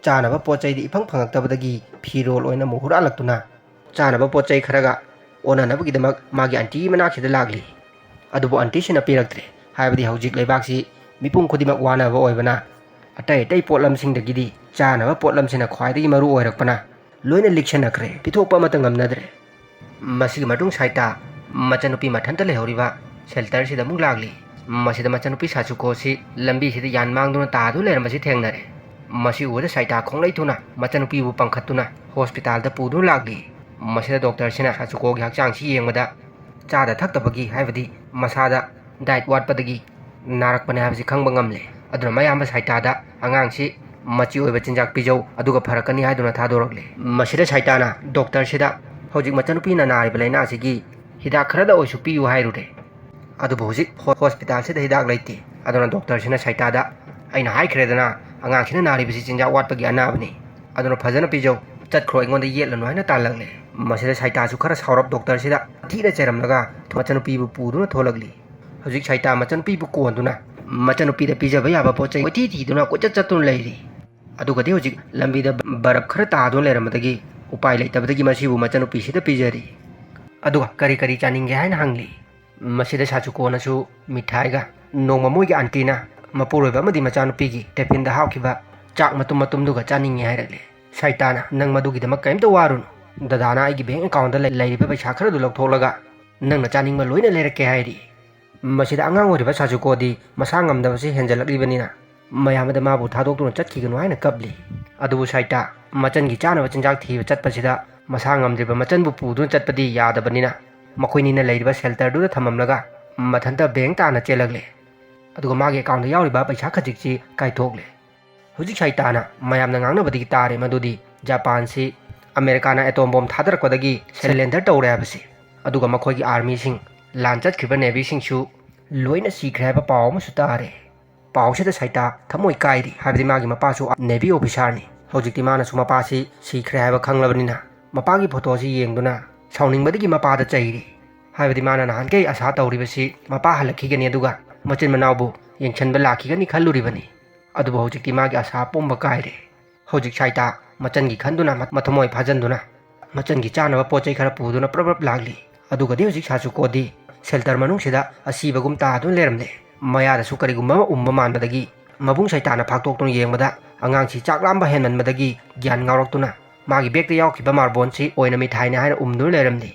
ꯆꯥꯅꯕ ꯄꯣꯠ ꯆꯩꯗꯤ ꯏꯐꯪ ꯐꯪꯉꯛꯇꯕꯗꯒꯤ ꯐꯤꯔꯣꯜ ꯑꯣꯏꯅ ꯑꯃꯨꯛ ꯍꯨꯔꯥꯜꯂꯛꯇꯨꯅ ꯆꯥꯅꯕ ꯄꯣꯠ ꯆꯩ ꯈꯔꯒ ꯑꯣꯟꯅꯅꯕꯒꯤꯗꯃꯛ ꯃꯥꯒꯤ ꯑꯟꯇꯤꯒꯤ ꯃꯅꯥꯛꯁꯤꯗ ꯂꯥꯛꯂꯤ꯫ ꯑꯗꯨꯕꯨ ꯑꯟꯇꯤꯁꯤꯅ ꯄꯤꯔꯛꯇ꯭ꯔꯦ꯫ ꯍꯥꯏꯕꯗꯤ ꯍꯧꯖꯤꯛ ꯂꯩꯕꯥꯛꯁꯤ ꯃꯤꯄꯨꯝ ꯈꯨꯗꯤꯡꯃꯛ ꯋꯥꯅꯕ ꯑꯣꯏꯕꯅ ꯑꯇꯩ ꯑꯇꯩ ꯄꯣꯠꯂꯝꯁꯤꯡꯗꯒꯤꯗꯤ ꯆꯥꯅꯕ ꯄꯣꯠꯂꯝꯁꯤꯅ ꯈ꯭ꯋꯥꯏꯗꯒꯤ ꯃꯔꯨ ꯑꯣꯏꯔꯛꯄꯅ ꯂꯣꯏꯅ ꯂꯤꯛꯁꯟꯅꯈ꯭ꯔꯦ꯫ ꯄꯤꯊꯣꯛꯄ ꯑꯃꯠꯇ ꯉꯝꯅꯗ꯭ꯔꯦ꯫ ꯃꯁꯤꯒꯤ ꯃꯇꯨꯡ ꯁꯥꯏꯇꯥ ꯃꯆꯟꯅꯨꯄꯤ ꯃꯊꯟꯇ ꯂꯩꯍꯧꯔꯤꯕ ꯁꯦꯜꯇꯔꯁꯤꯗ ꯑꯃꯨꯛ ꯂꯥꯛꯂꯤ꯫ ꯃꯁꯤꯗ ꯃꯆꯟꯅꯨꯄꯤ ꯁꯥꯆꯨꯀꯣꯁꯤ ꯂꯝꯕꯤꯁꯤꯗ ꯌꯥꯟ ꯃꯥꯡꯗꯨꯅ ꯇꯥꯗꯨꯅ ꯂꯩꯔꯝꯕꯁꯤ ꯊꯦꯡꯅꯔꯦ꯫ ꯃꯁꯤ ꯎꯕꯗ ꯁꯥꯏꯇꯥ ꯈꯣꯡꯂꯩ ꯊꯨꯅ ꯃꯆꯟꯅꯨꯄꯤꯕꯨ ꯄꯪꯈꯠꯇꯨꯅ ꯍꯣꯁꯄꯤꯇꯥꯜꯗ ꯄꯨꯗꯨꯅ ꯂꯥꯛꯂꯤ꯫ ꯃꯁꯤꯗ ꯗꯣꯛꯇꯔꯁꯤꯅ ꯁꯥꯆꯨꯀꯣꯒꯤ ꯍꯛꯆꯥꯡꯁꯤ ꯌꯦꯡꯕꯗ ꯆꯥꯗ ꯊꯛꯇꯕꯒꯤ, ꯍꯥꯏꯕꯗꯤ ꯃꯁꯥꯗ ꯗꯥꯏꯠ ꯋꯥꯠꯄꯗꯒꯤ ꯅꯥꯔꯛꯄꯅꯦ ꯍꯥꯏꯕꯁꯤ ꯈꯪꯕ ꯉꯝꯂꯦ꯫ ꯑꯗꯨꯅ ꯃꯌꯥꯝꯕ ꯁꯥꯏꯇꯥꯗ ꯑꯉꯥꯡꯁꯤ ꯃꯆꯤ ꯑꯣꯏꯕ ꯆꯤꯟꯖꯥꯛ ꯄꯤꯖꯧ, ꯑꯗꯨꯒ ꯐꯔꯛꯀꯅꯤ ꯍꯥꯏꯗꯨꯅ ꯊꯥꯗꯣꯔꯛꯂꯦ꯫ ꯃꯁꯤꯗ ꯁꯥꯏꯇꯥꯅ ꯗꯣꯛꯇꯔꯁꯤꯗ ꯍꯧꯖꯤꯛ ꯃꯆꯟꯅꯨꯄꯤꯅ ꯅꯥꯔꯤꯕ ꯂꯥꯏꯅꯥ ꯑꯁꯤꯒꯤ ꯍꯤꯗꯥꯛ ꯈꯔꯗ ꯑꯣꯏꯁꯨ ꯄꯤꯌꯨ ꯍꯥꯏꯔꯨꯔꯦ꯫ ꯑꯗꯨꯕꯨ ꯍꯧꯖꯤꯛ ꯍꯣ-, ꯍꯣꯁꯄꯤꯇꯥꯜꯁꯤꯗ ꯍꯤꯗꯥꯛ ꯂꯩꯇꯦ꯫ ꯑꯗꯨꯅ ꯗꯣꯛꯇꯔꯁꯤꯅ ꯁꯥꯏꯇꯥꯗ, "ꯑꯩꯅ ꯍꯥꯏꯈ꯭ꯔꯦꯗꯅ, ꯑꯉꯥꯡꯁꯤꯅ ꯅꯥꯔꯤꯕꯁꯤ ꯆꯤꯟꯖꯥꯛ ꯋꯥꯠꯄꯒꯤ ꯑꯅꯥꯕꯅꯤ꯫ ꯑꯗꯨꯅ ꯐꯖꯅ ꯄꯤꯖꯧ, ꯆꯠꯈ꯭ꯔꯣ, ꯑꯩꯉꯣꯟꯗ ꯌꯦꯠꯂꯅꯨ" ꯍꯥꯏꯅ ꯇꯥꯜꯂꯛꯂꯦ꯫ ꯃꯁꯤꯗ ꯁꯥꯏꯇꯥꯁꯨ ꯈꯔ ꯁꯥꯎꯔꯞ ꯗꯣꯛꯇꯔꯁꯤꯗ ꯊꯤꯅ ꯆꯩꯔꯝꯂꯒ ꯃꯆꯟꯅꯨꯄꯤꯕꯨ ꯄꯨꯗꯨꯅ ꯊꯣꯛꯂꯛꯂꯤ꯫ ꯍꯧꯖꯤꯛ ꯁꯥꯏꯇꯥ ꯃꯆꯟꯅꯨꯄꯤꯕꯨ ꯀꯣꯟꯗꯨꯅ ꯃꯆꯟꯅꯨꯄꯤꯗ ꯄꯤꯖꯕ ꯌꯥꯕ ꯄꯣꯠ ꯆꯩ ꯀꯣꯏꯊꯤ ꯊꯤꯗꯨꯅ ꯀꯣꯏꯆꯠ ꯆꯠꯇꯨꯅ ꯂꯩꯔꯤ꯫ ꯑꯗꯨꯒꯗꯤ ꯍꯧꯖꯤꯛ ꯂꯝꯕꯤꯗ ꯕꯔꯞ ꯈꯔ ꯇꯥꯗꯨꯅ ꯂꯩꯔꯝꯕꯗꯒꯤ ꯎꯄꯥꯏ ꯂꯩꯇꯕꯗꯒꯤ ꯃꯁꯤꯕꯨ ꯃꯆꯟꯅꯨꯄꯤꯁꯤꯗ ꯄꯤꯖꯔꯤ꯫ ꯑꯗꯨꯒ ꯀꯔꯤ ꯀꯔꯤ ꯆꯥꯅꯤꯡꯒꯦ ꯍꯥꯏꯅ ꯍꯪꯂꯤ꯫ ꯃꯁꯤꯗ ꯁꯥꯆꯨꯀꯣꯅꯁꯨ ꯃꯤꯊꯥꯏꯒ ꯅꯣꯡꯃ ꯃꯣꯏꯒꯤ ꯑꯟꯇꯤꯅ ꯃꯄꯨꯔꯣꯏꯕ ꯑꯃꯗꯤ ꯃꯆꯥꯅꯨꯄꯤꯒꯤ ꯇꯦꯐꯤꯟꯗ ꯍꯥꯞꯈꯤꯕ ꯆꯥꯛ ꯃꯇꯨꯝ ꯃꯇꯨꯝꯗꯨꯒ ꯆꯥꯅꯤꯡꯉꯤ ꯍꯥꯏꯔꯛꯂꯦ꯫ ꯁꯥꯏꯇꯥꯅ, "ꯅꯪ ꯃꯗꯨꯒꯤꯗꯃꯛ ꯀꯔꯤꯝꯇ ꯋꯥꯔꯨꯅꯨ, ꯗꯗꯥꯅ ꯑꯩꯒꯤ ꯕꯦꯡ ꯑꯦꯀꯥꯎꯟꯗ ꯂꯩ-, ꯂꯩꯔꯤꯕ ꯄꯩꯁꯥ ꯈꯔꯗꯨ ꯂꯧꯊꯣꯛꯂꯒ ꯅꯪꯅ ꯆꯥꯅꯤꯡꯕ ꯂꯣꯏꯅ ꯂꯩꯔꯛꯀꯦ" ꯍꯥꯏꯔꯤ꯫ ꯃꯁꯤꯗ ꯑꯉꯥꯡ ꯑꯣꯏꯔꯤꯕ ꯁꯥꯆꯨꯀꯣꯗꯤ ꯃꯁꯥ ꯉꯝꯗꯕꯁꯤ ꯍꯦꯟꯖꯜꯂꯛꯂꯤꯕꯅꯤꯅ ꯃꯌꯥꯝꯗ ꯃꯥꯕꯨ ꯊꯥꯗꯣꯛꯇꯨꯅ ꯆꯠꯈꯤꯒꯅꯨ ꯍꯥꯏꯅ ꯀꯞꯂꯤ꯫ ꯑꯗꯨꯕꯨ ꯁꯥꯏꯇꯥ ꯃꯆꯟꯒꯤ ꯆꯥꯅꯕ ꯆꯤꯟꯖꯥꯛ ꯊꯤꯕ ꯆꯠꯄꯁꯤꯗ ꯃꯁꯥ ꯉꯝꯗ꯭ꯔꯤꯕ ꯃꯆꯟꯕꯨ ꯄꯨꯗꯨꯅ ꯆꯠꯄꯗꯤ ꯌꯥꯗꯕꯅꯤꯅ ꯃꯈꯣꯏꯅꯤꯅ ꯂꯩꯔꯤꯕ ꯁꯦꯜꯇꯔꯗꯨꯗ ꯊꯝꯃꯝꯂꯒ ꯃꯊꯟꯇ ꯕꯦꯡ ꯇꯥꯅ ꯆꯦꯜꯂꯛꯂꯦ꯫ ꯑꯗꯨꯒ ꯃꯥꯒꯤ ꯑꯦꯀꯥꯎꯟꯗ ꯌꯥꯎꯔꯤꯕ ꯄꯩꯁꯥ ꯈꯖꯤꯛꯁꯤ ꯀꯥꯏꯊꯣꯛꯂꯦ꯫ ꯍꯧꯖꯤꯛ ꯁꯥꯏꯇꯥꯅ ꯃꯌꯥꯝꯅ ꯉꯥꯡꯅꯕꯗꯒꯤ ꯇꯥꯔꯦ ꯃꯗꯨꯗꯤ ꯖꯄꯥꯟꯁꯤ ꯑꯃꯦꯔꯤꯀꯥꯅ ꯑꯦꯇꯣꯝ ꯕꯣꯝ ꯊꯥꯗꯔꯛꯄꯗꯒꯤ ꯁꯔꯦꯟꯗꯔ ꯇꯧꯔꯦ ꯍꯥꯏꯕꯁꯤ, ꯑꯗꯨꯒ ꯃꯈꯣꯏꯒꯤ ꯑꯥꯔꯃꯤꯁꯤꯡ, ꯂꯥꯟ ꯆꯠꯈ꯭ꯔꯤꯕ ꯅꯦꯚꯤꯁꯤꯡꯁꯨ ꯂꯣꯏꯅ ꯁꯤꯈ꯭ꯔꯦ ꯍꯥꯏꯕ ꯄꯥꯎ ꯑꯃꯁꯨ ꯇꯥꯔꯦ꯫ ꯄꯥꯎꯁꯤꯗ ꯁꯥꯏꯇꯥ ꯊꯃꯣꯏ ꯀꯥꯏꯔꯤ, ꯍꯥꯏꯕꯗꯤ ꯃꯥꯒꯤ ꯃꯄꯥꯁꯨ ꯅꯦꯚꯤ ꯑꯣꯐꯤꯁꯥꯔꯅꯤ꯫ ꯍꯧꯖꯤꯛꯇꯤ ꯃꯥꯅꯁꯨ ꯃꯄꯥꯁꯤ ꯁꯤꯈ꯭ꯔꯦ ꯍꯥꯏꯕ ꯈꯪꯂꯕꯅꯤꯅ ꯃꯄꯥꯒꯤ ꯐꯣꯇꯣꯁꯤ ꯌꯦꯡꯗꯨꯅ ꯁꯥꯎꯅꯤꯡꯕꯗꯒꯤ ꯃꯄꯥꯗ ꯆꯩꯔꯤ꯫ ꯍꯥꯏꯕꯗꯤ ꯃꯥꯅ ꯅꯍꯥꯟꯈꯩ ꯑꯁꯥ ꯇꯧꯔꯤꯕꯁꯤ ꯃꯄꯥ ꯍꯜꯂꯛꯈꯤꯒꯅꯤ, ꯑꯗꯨꯒ ꯃꯆꯤꯟ ꯃꯅꯥꯎꯕꯨ ꯌꯦꯡꯁꯤꯟꯕ ꯂꯥꯛꯈꯤꯒꯅꯤ ꯈꯜꯂꯨꯔꯤꯕꯅꯤ꯫ ꯑꯗꯨꯕꯨ ꯍꯧꯖꯤꯛꯇꯤ ꯃꯥꯒꯤ ꯑꯁꯥ ꯑꯄꯨꯝꯕ ꯀꯥꯏꯔꯦ꯫ ꯍꯧꯖꯤꯛ ꯁꯥꯏꯇꯥ ꯃꯆꯟꯒꯤ ꯈꯟꯗꯨꯅ ꯃ-, ꯃꯊꯃꯣꯏ ꯐꯥꯖꯟꯗꯨꯅ ꯃꯆꯟꯒꯤ ꯆꯥꯅꯕ ꯄꯣꯠ ꯆꯩ ꯈꯔ ꯄꯨꯗꯨꯅ ꯄ꯭ꯔꯞ ꯄ꯭ꯔꯞ ꯂꯥꯛꯂꯤ꯫ ꯑꯗꯨꯒꯗꯤ ꯍꯧꯖꯤꯛ ꯁꯥꯆꯨꯀꯣꯗꯤ ꯁꯦꯜꯇꯔ ꯃꯅꯨꯡꯁꯤꯗ ꯑꯁꯤꯕꯒꯨꯝ ꯇꯥꯗꯨꯅ ꯂꯩꯔꯝꯂꯦ꯫ ꯃꯌꯥꯗꯁꯨ ꯀꯔꯤꯒꯨꯝꯕ ꯑꯃ ꯎꯝꯕ ꯃꯥꯟꯕꯗꯒꯤ ꯃꯕꯨꯡ ꯁꯥꯏꯇꯥꯅ ꯐꯥꯛꯇꯣꯛꯇꯨꯅ ꯌꯦꯡꯕꯗ ꯑꯉꯥꯡꯁꯤ ꯆꯥꯛ ꯂꯥꯝꯕ ꯍꯦꯟꯃꯟꯕꯗꯒꯤ ꯒ꯭ꯌꯥꯟ ꯉꯥꯎꯔꯛꯇꯨꯅ ꯃꯥꯒꯤ ꯕꯦꯒꯇ ꯌꯥꯎꯈꯤꯕ ꯃꯥꯔꯕꯣꯟꯁꯤ ꯑꯣꯏꯅ ꯃꯤꯊꯥꯏꯅꯤ ꯍꯥꯏꯅ ꯎꯝꯗꯨꯅ ꯂꯩꯔꯝꯂꯤ꯫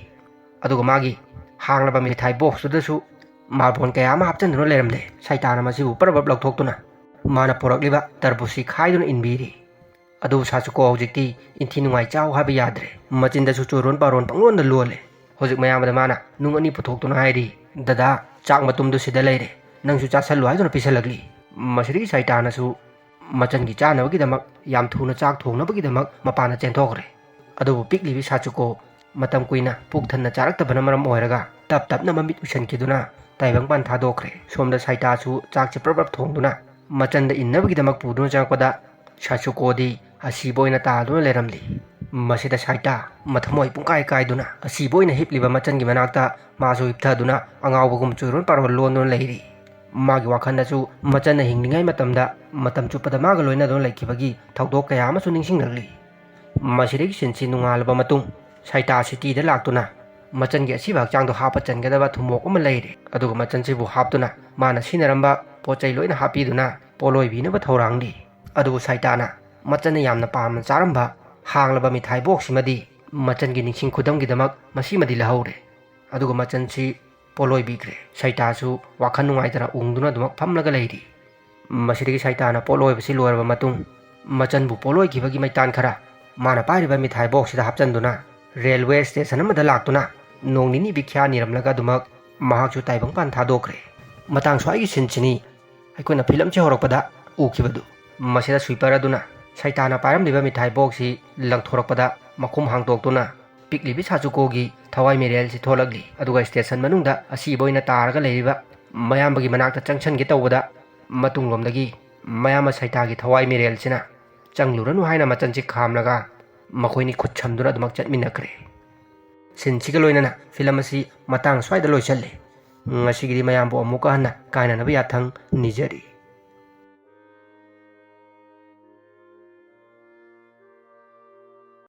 ꯑꯗꯨꯒ ꯃꯥꯒꯤ ꯍꯥꯡꯂꯕ ꯃꯤꯊꯥꯏ ꯕꯣꯛꯁꯇꯨꯗꯁꯨ ꯃꯥꯔꯕꯣꯟ ꯀꯌꯥ ꯑꯃ ꯍꯥꯞꯆꯤꯟꯗꯨꯅ ꯂꯩꯔꯝꯂꯦ꯫ ꯁꯥꯏꯇꯥꯅ ꯃꯁꯤꯕꯨ ꯄꯔꯞ ꯄꯔꯞ ꯂꯧꯊꯣꯛꯇꯨꯅ ꯃꯥꯅ ꯄꯨꯔꯛꯂꯤꯕ ꯇꯔꯕꯨꯁꯁꯤ ꯈꯥꯏꯗꯨꯅ ꯏꯟꯕꯤꯔꯤ꯫ ꯑꯗꯨꯕꯨ ꯁꯥꯆꯨꯀꯣ ꯍꯧꯖꯤꯛꯇꯤ ꯏꯟꯊꯤ ꯅꯨꯡꯉꯥꯏ ꯆꯥꯎ ꯍꯥꯏꯕ ꯌꯥꯗ꯭ꯔꯦ꯫ ꯃꯆꯤꯟꯗꯁꯨ ꯆꯨꯔꯣꯟ ꯄꯥꯔꯣꯟ ꯄꯪꯂꯣꯟꯗ ꯂꯣꯜꯂꯦ꯫ ꯍꯧꯖꯤꯛ ꯃꯌꯥꯝꯕꯗ ꯃꯥꯅ ꯅꯨꯡ ꯑꯅꯤ ꯄꯨꯊꯣꯛꯇꯨꯅ ꯍꯥꯏꯔꯤ, "ꯗꯗꯥ, ꯆꯥꯛ ꯃꯇꯨꯝꯗꯨ ꯁꯤꯗ ꯂꯩꯔꯦ, ꯅꯪꯁꯨ ꯆꯥꯁꯜꯂꯨ" ꯍꯥꯏꯗꯨꯅ ꯄꯤꯁꯜꯂꯛꯂꯤ꯫ ꯃꯁꯤꯗꯒꯤ ꯁꯥꯏꯇꯥꯅꯁꯨ ꯃꯆꯟꯒꯤ ꯆꯥꯅꯕꯒꯤꯗꯃꯛ ꯌꯥꯝ ꯊꯨꯅ ꯆꯥꯛ ꯊꯣꯡꯅꯕꯒꯤꯗꯃꯛ ꯃꯄꯥꯟꯗ ꯆꯦꯟꯊꯣꯛꯈ꯭ꯔꯦ꯫ ꯑꯗꯨꯕꯨ ꯄꯤꯛꯂꯤꯕꯤ ꯁꯥꯆꯨꯀꯣ ꯃꯇꯝ ꯀꯨꯏꯅ ꯄꯨꯛ ꯊꯟꯅ ꯆꯥꯔꯛꯇꯕꯅ ꯃꯔꯝ ꯑꯣꯏꯔꯒ ꯇꯞ ꯇꯞꯅ ꯃꯃꯤꯠ ꯎꯏꯁꯟꯈꯤꯗꯨꯅ ꯇꯥꯏꯕꯪꯄꯥꯟ ꯊꯥꯗꯣꯛꯈ꯭ꯔꯦ꯫ ꯁꯣꯝꯗ ꯁꯥꯏꯇꯥꯁꯨ ꯆꯥꯛꯁꯦ ꯄ꯭ꯔꯞ ꯄ꯭ꯔꯞ ꯊꯣꯡꯗꯨꯅ ꯃꯆꯟꯗ ꯏꯟꯅꯕꯒꯤꯗꯃꯛ ꯄꯨꯗꯨꯅ ꯆꯪꯉꯛꯄꯗ ꯁꯥꯆꯨꯀꯣꯗꯤ ꯑꯁꯤꯕ ꯑꯣꯏꯅ ꯇꯥꯗꯨꯅ ꯂꯩꯔꯝꯂꯤ꯫ ꯃꯁꯤꯗ ꯁꯥꯏꯇꯥ ꯃꯊꯃꯣꯏ ꯄꯨꯡꯀꯥꯏ ꯀꯥꯏꯗꯨꯅ ꯑꯁꯤꯕ ꯑꯣꯏꯅ ꯍꯤꯞꯂꯤꯕ ꯃꯆꯟꯒꯤ ꯃꯅꯥꯛꯇ ꯃꯥꯁꯨ ꯍꯤꯞꯊꯗꯨꯅ ꯑꯉꯥꯎꯕꯒꯨꯝ ꯆꯨꯔꯣꯟ ꯄꯥꯔꯣꯟ ꯂꯣꯟꯗꯨꯅ ꯂꯩꯔꯤ꯫ ꯃꯥꯒꯤ ꯋꯥꯈꯜꯗꯁꯨ ꯃꯆꯟꯅ ꯍꯤꯡꯂꯤꯉꯩ ꯃꯇꯝꯗ ꯃꯇꯝ ꯆꯨꯞꯄꯗ ꯃꯥꯒ ꯂꯣꯏꯅꯗꯨꯅ ꯂꯩꯈꯤꯕꯒꯤ ꯊꯧꯗꯣꯛ ꯀꯌꯥ ꯑꯃꯁꯨ ꯅꯤꯡꯁꯤꯡꯂꯛꯂꯤ꯫ ꯃꯁꯤꯗꯒꯤ ꯁꯤꯟꯁꯤ ꯅꯣꯡꯉꯥꯜꯂꯕ ꯃꯇꯨꯡ ꯁꯥꯏꯇꯥ ꯁꯤꯇꯤꯗ ꯂꯥꯛꯇꯨꯅ ꯃꯆꯟꯒꯤ ꯑꯁꯤꯕ ꯍꯛꯆꯥꯡꯗꯣ ꯍꯥꯞꯄ ꯆꯟꯒꯗꯕ ꯊꯨꯝꯃꯣꯛ ꯑꯃ ꯂꯩꯔꯦ꯫ ꯑꯗꯨꯒ ꯃꯆꯟꯁꯤꯕꯨ ꯍꯥꯞꯇꯨꯅ ꯃꯥꯅ ꯁꯤꯖꯤꯟꯅꯔꯝꯕ ꯄꯣꯠ ꯆꯩ ꯂꯣꯏꯅ ꯍꯥꯞꯄꯤꯗꯨꯅ ꯄꯣꯠꯂꯣꯏꯕꯤꯅꯕ ꯊꯧꯔꯥꯡꯂꯤ꯫ ꯑꯗꯨꯕꯨ ꯁꯥꯏꯇꯥꯅ ꯃꯆꯟꯅ ꯌꯥꯝꯅ ꯄꯥꯝꯅ ꯆꯥꯔꯝꯕ ꯍꯥꯡꯂꯕ ꯃꯤꯊꯥꯏ ꯕꯣꯛꯁꯤꯃꯗꯤ ꯃꯆꯟꯒꯤ ꯅꯤꯡꯁꯤꯡ ꯈꯨꯗꯝꯒꯤꯗꯃꯛ ꯃꯁꯤꯃꯗꯤ ꯂꯧꯍꯧꯔꯦ꯫ ꯑꯗꯨꯒ ꯃꯆꯟꯁꯤ ꯄꯣꯠꯂꯣꯏꯕꯤꯈ꯭ꯔꯦ꯫ ꯁꯥꯏꯇꯥꯁꯨ ꯋꯥꯈꯜ ꯅꯨꯡꯉꯥꯏꯇꯅ ꯎꯪꯗꯨꯅ ꯑꯗꯨꯃꯛ ꯐꯝꯂꯒ ꯂꯩꯔꯤ꯫ ꯃꯁꯤꯗꯒꯤ ꯁꯥꯏꯇꯥꯅ ꯄꯣꯠꯂꯣꯏꯕꯁꯤ ꯂꯣꯏꯔꯕ ꯃꯇꯨꯡ ꯃꯆꯟꯕꯨ ꯄꯣꯠꯂꯣꯏꯈꯤꯕꯒꯤ ꯃꯩꯇꯥꯟ ꯈꯔ ꯃꯥꯅ ꯄꯥꯏꯔꯤꯕ ꯃꯤꯊꯥꯏ ꯕꯣꯛꯁꯁꯤꯗ ꯍꯥꯞꯆꯤꯟꯗꯨꯅ ꯔꯦꯜꯋꯦ ꯁ꯭ꯇꯦꯁꯟ ꯑꯃꯗ ꯂꯥꯛꯇꯨꯅ ꯅꯣꯡ ꯅꯤꯅꯤ ꯕꯤꯈ꯭ꯌꯥ ꯅꯤꯔꯝꯂꯒ ꯑꯗꯨꯃꯛ ꯃꯍꯥꯛꯁꯨ ꯇꯥꯏꯕꯪꯄꯥꯟ ꯊꯥꯗꯣꯛꯈ꯭ꯔꯦ꯫ ꯃꯇꯥꯡ ꯁ꯭ꯋꯥꯏꯒꯤ ꯁꯤꯟꯁꯤꯅꯤ ꯑꯩꯈꯣꯏꯅ ꯐꯤꯂꯝꯁꯤ ꯍꯧꯔꯛꯄꯗ ꯎꯈꯤꯕꯗꯨ꯫ ꯃꯁꯤꯗ ꯁ꯭ꯋꯤꯄꯔ ꯑꯗꯨꯅ ꯁꯥꯏꯇꯥꯅ ꯄꯥꯏꯔꯝꯂꯤꯕ ꯃꯤꯊꯥꯏ ꯕꯣꯛꯁꯁꯤ ꯂꯪꯊꯣꯔꯛꯄꯗ ꯃꯈꯨꯝ ꯍꯥꯡꯗꯣꯛꯇꯨꯅ ꯄꯤꯛꯂꯤꯕꯤ ꯁꯥꯆꯨꯀꯣꯒꯤ ꯊꯋꯥꯏ ꯃꯤꯔꯦꯜꯁꯤ ꯊꯣꯛꯂꯛꯂꯤ꯫ ꯑꯗꯨꯒ ꯁ꯭ꯇꯦꯁꯟ ꯃꯅꯨꯡꯗ ꯑꯁꯤꯕ ꯑꯣꯏꯅ ꯇꯥꯔꯒ ꯂꯩꯔꯤꯕ ꯃꯌꯥꯝꯕꯒꯤ ꯃꯅꯥꯛꯇ ꯆꯪꯁꯟꯒꯦ ꯇꯧꯕꯗ ꯃꯇꯨꯡꯂꯣꯝꯗꯒꯤ ꯃꯌꯥꯝꯕ ꯁꯥꯏꯇꯥꯒꯤ ꯊꯋꯥꯏ ꯃꯤꯔꯦꯜꯁꯤꯅ ꯆꯪꯂꯨꯔꯅꯨ ꯍꯥꯏꯅ ꯃꯆꯟꯁꯤ ꯈꯥꯝꯂꯒ ꯃꯈꯣꯏꯅꯤ ꯈꯨꯠ ꯁꯝꯗꯨꯅ ꯑꯗꯨꯃꯛ ꯆꯠꯃꯤꯟꯅꯈ꯭ꯔꯦ꯫ ꯁꯤꯟꯁꯤꯒ ꯂꯣꯏꯅꯅ ꯐꯤꯂꯝ ꯑꯁꯤ ꯃꯇꯥꯡ ꯁ꯭ꯋꯥꯏꯗ ꯂꯣꯏꯁꯜꯂꯤ꯫ ꯉꯁꯤꯒꯤꯗꯤ ꯃꯌꯥꯝꯕꯨ ꯑꯃꯨꯛꯀ ꯍꯟꯅ ꯀꯥꯏꯅꯅꯕ ꯌꯥꯊꯪ ꯅꯤꯖꯔꯤ꯫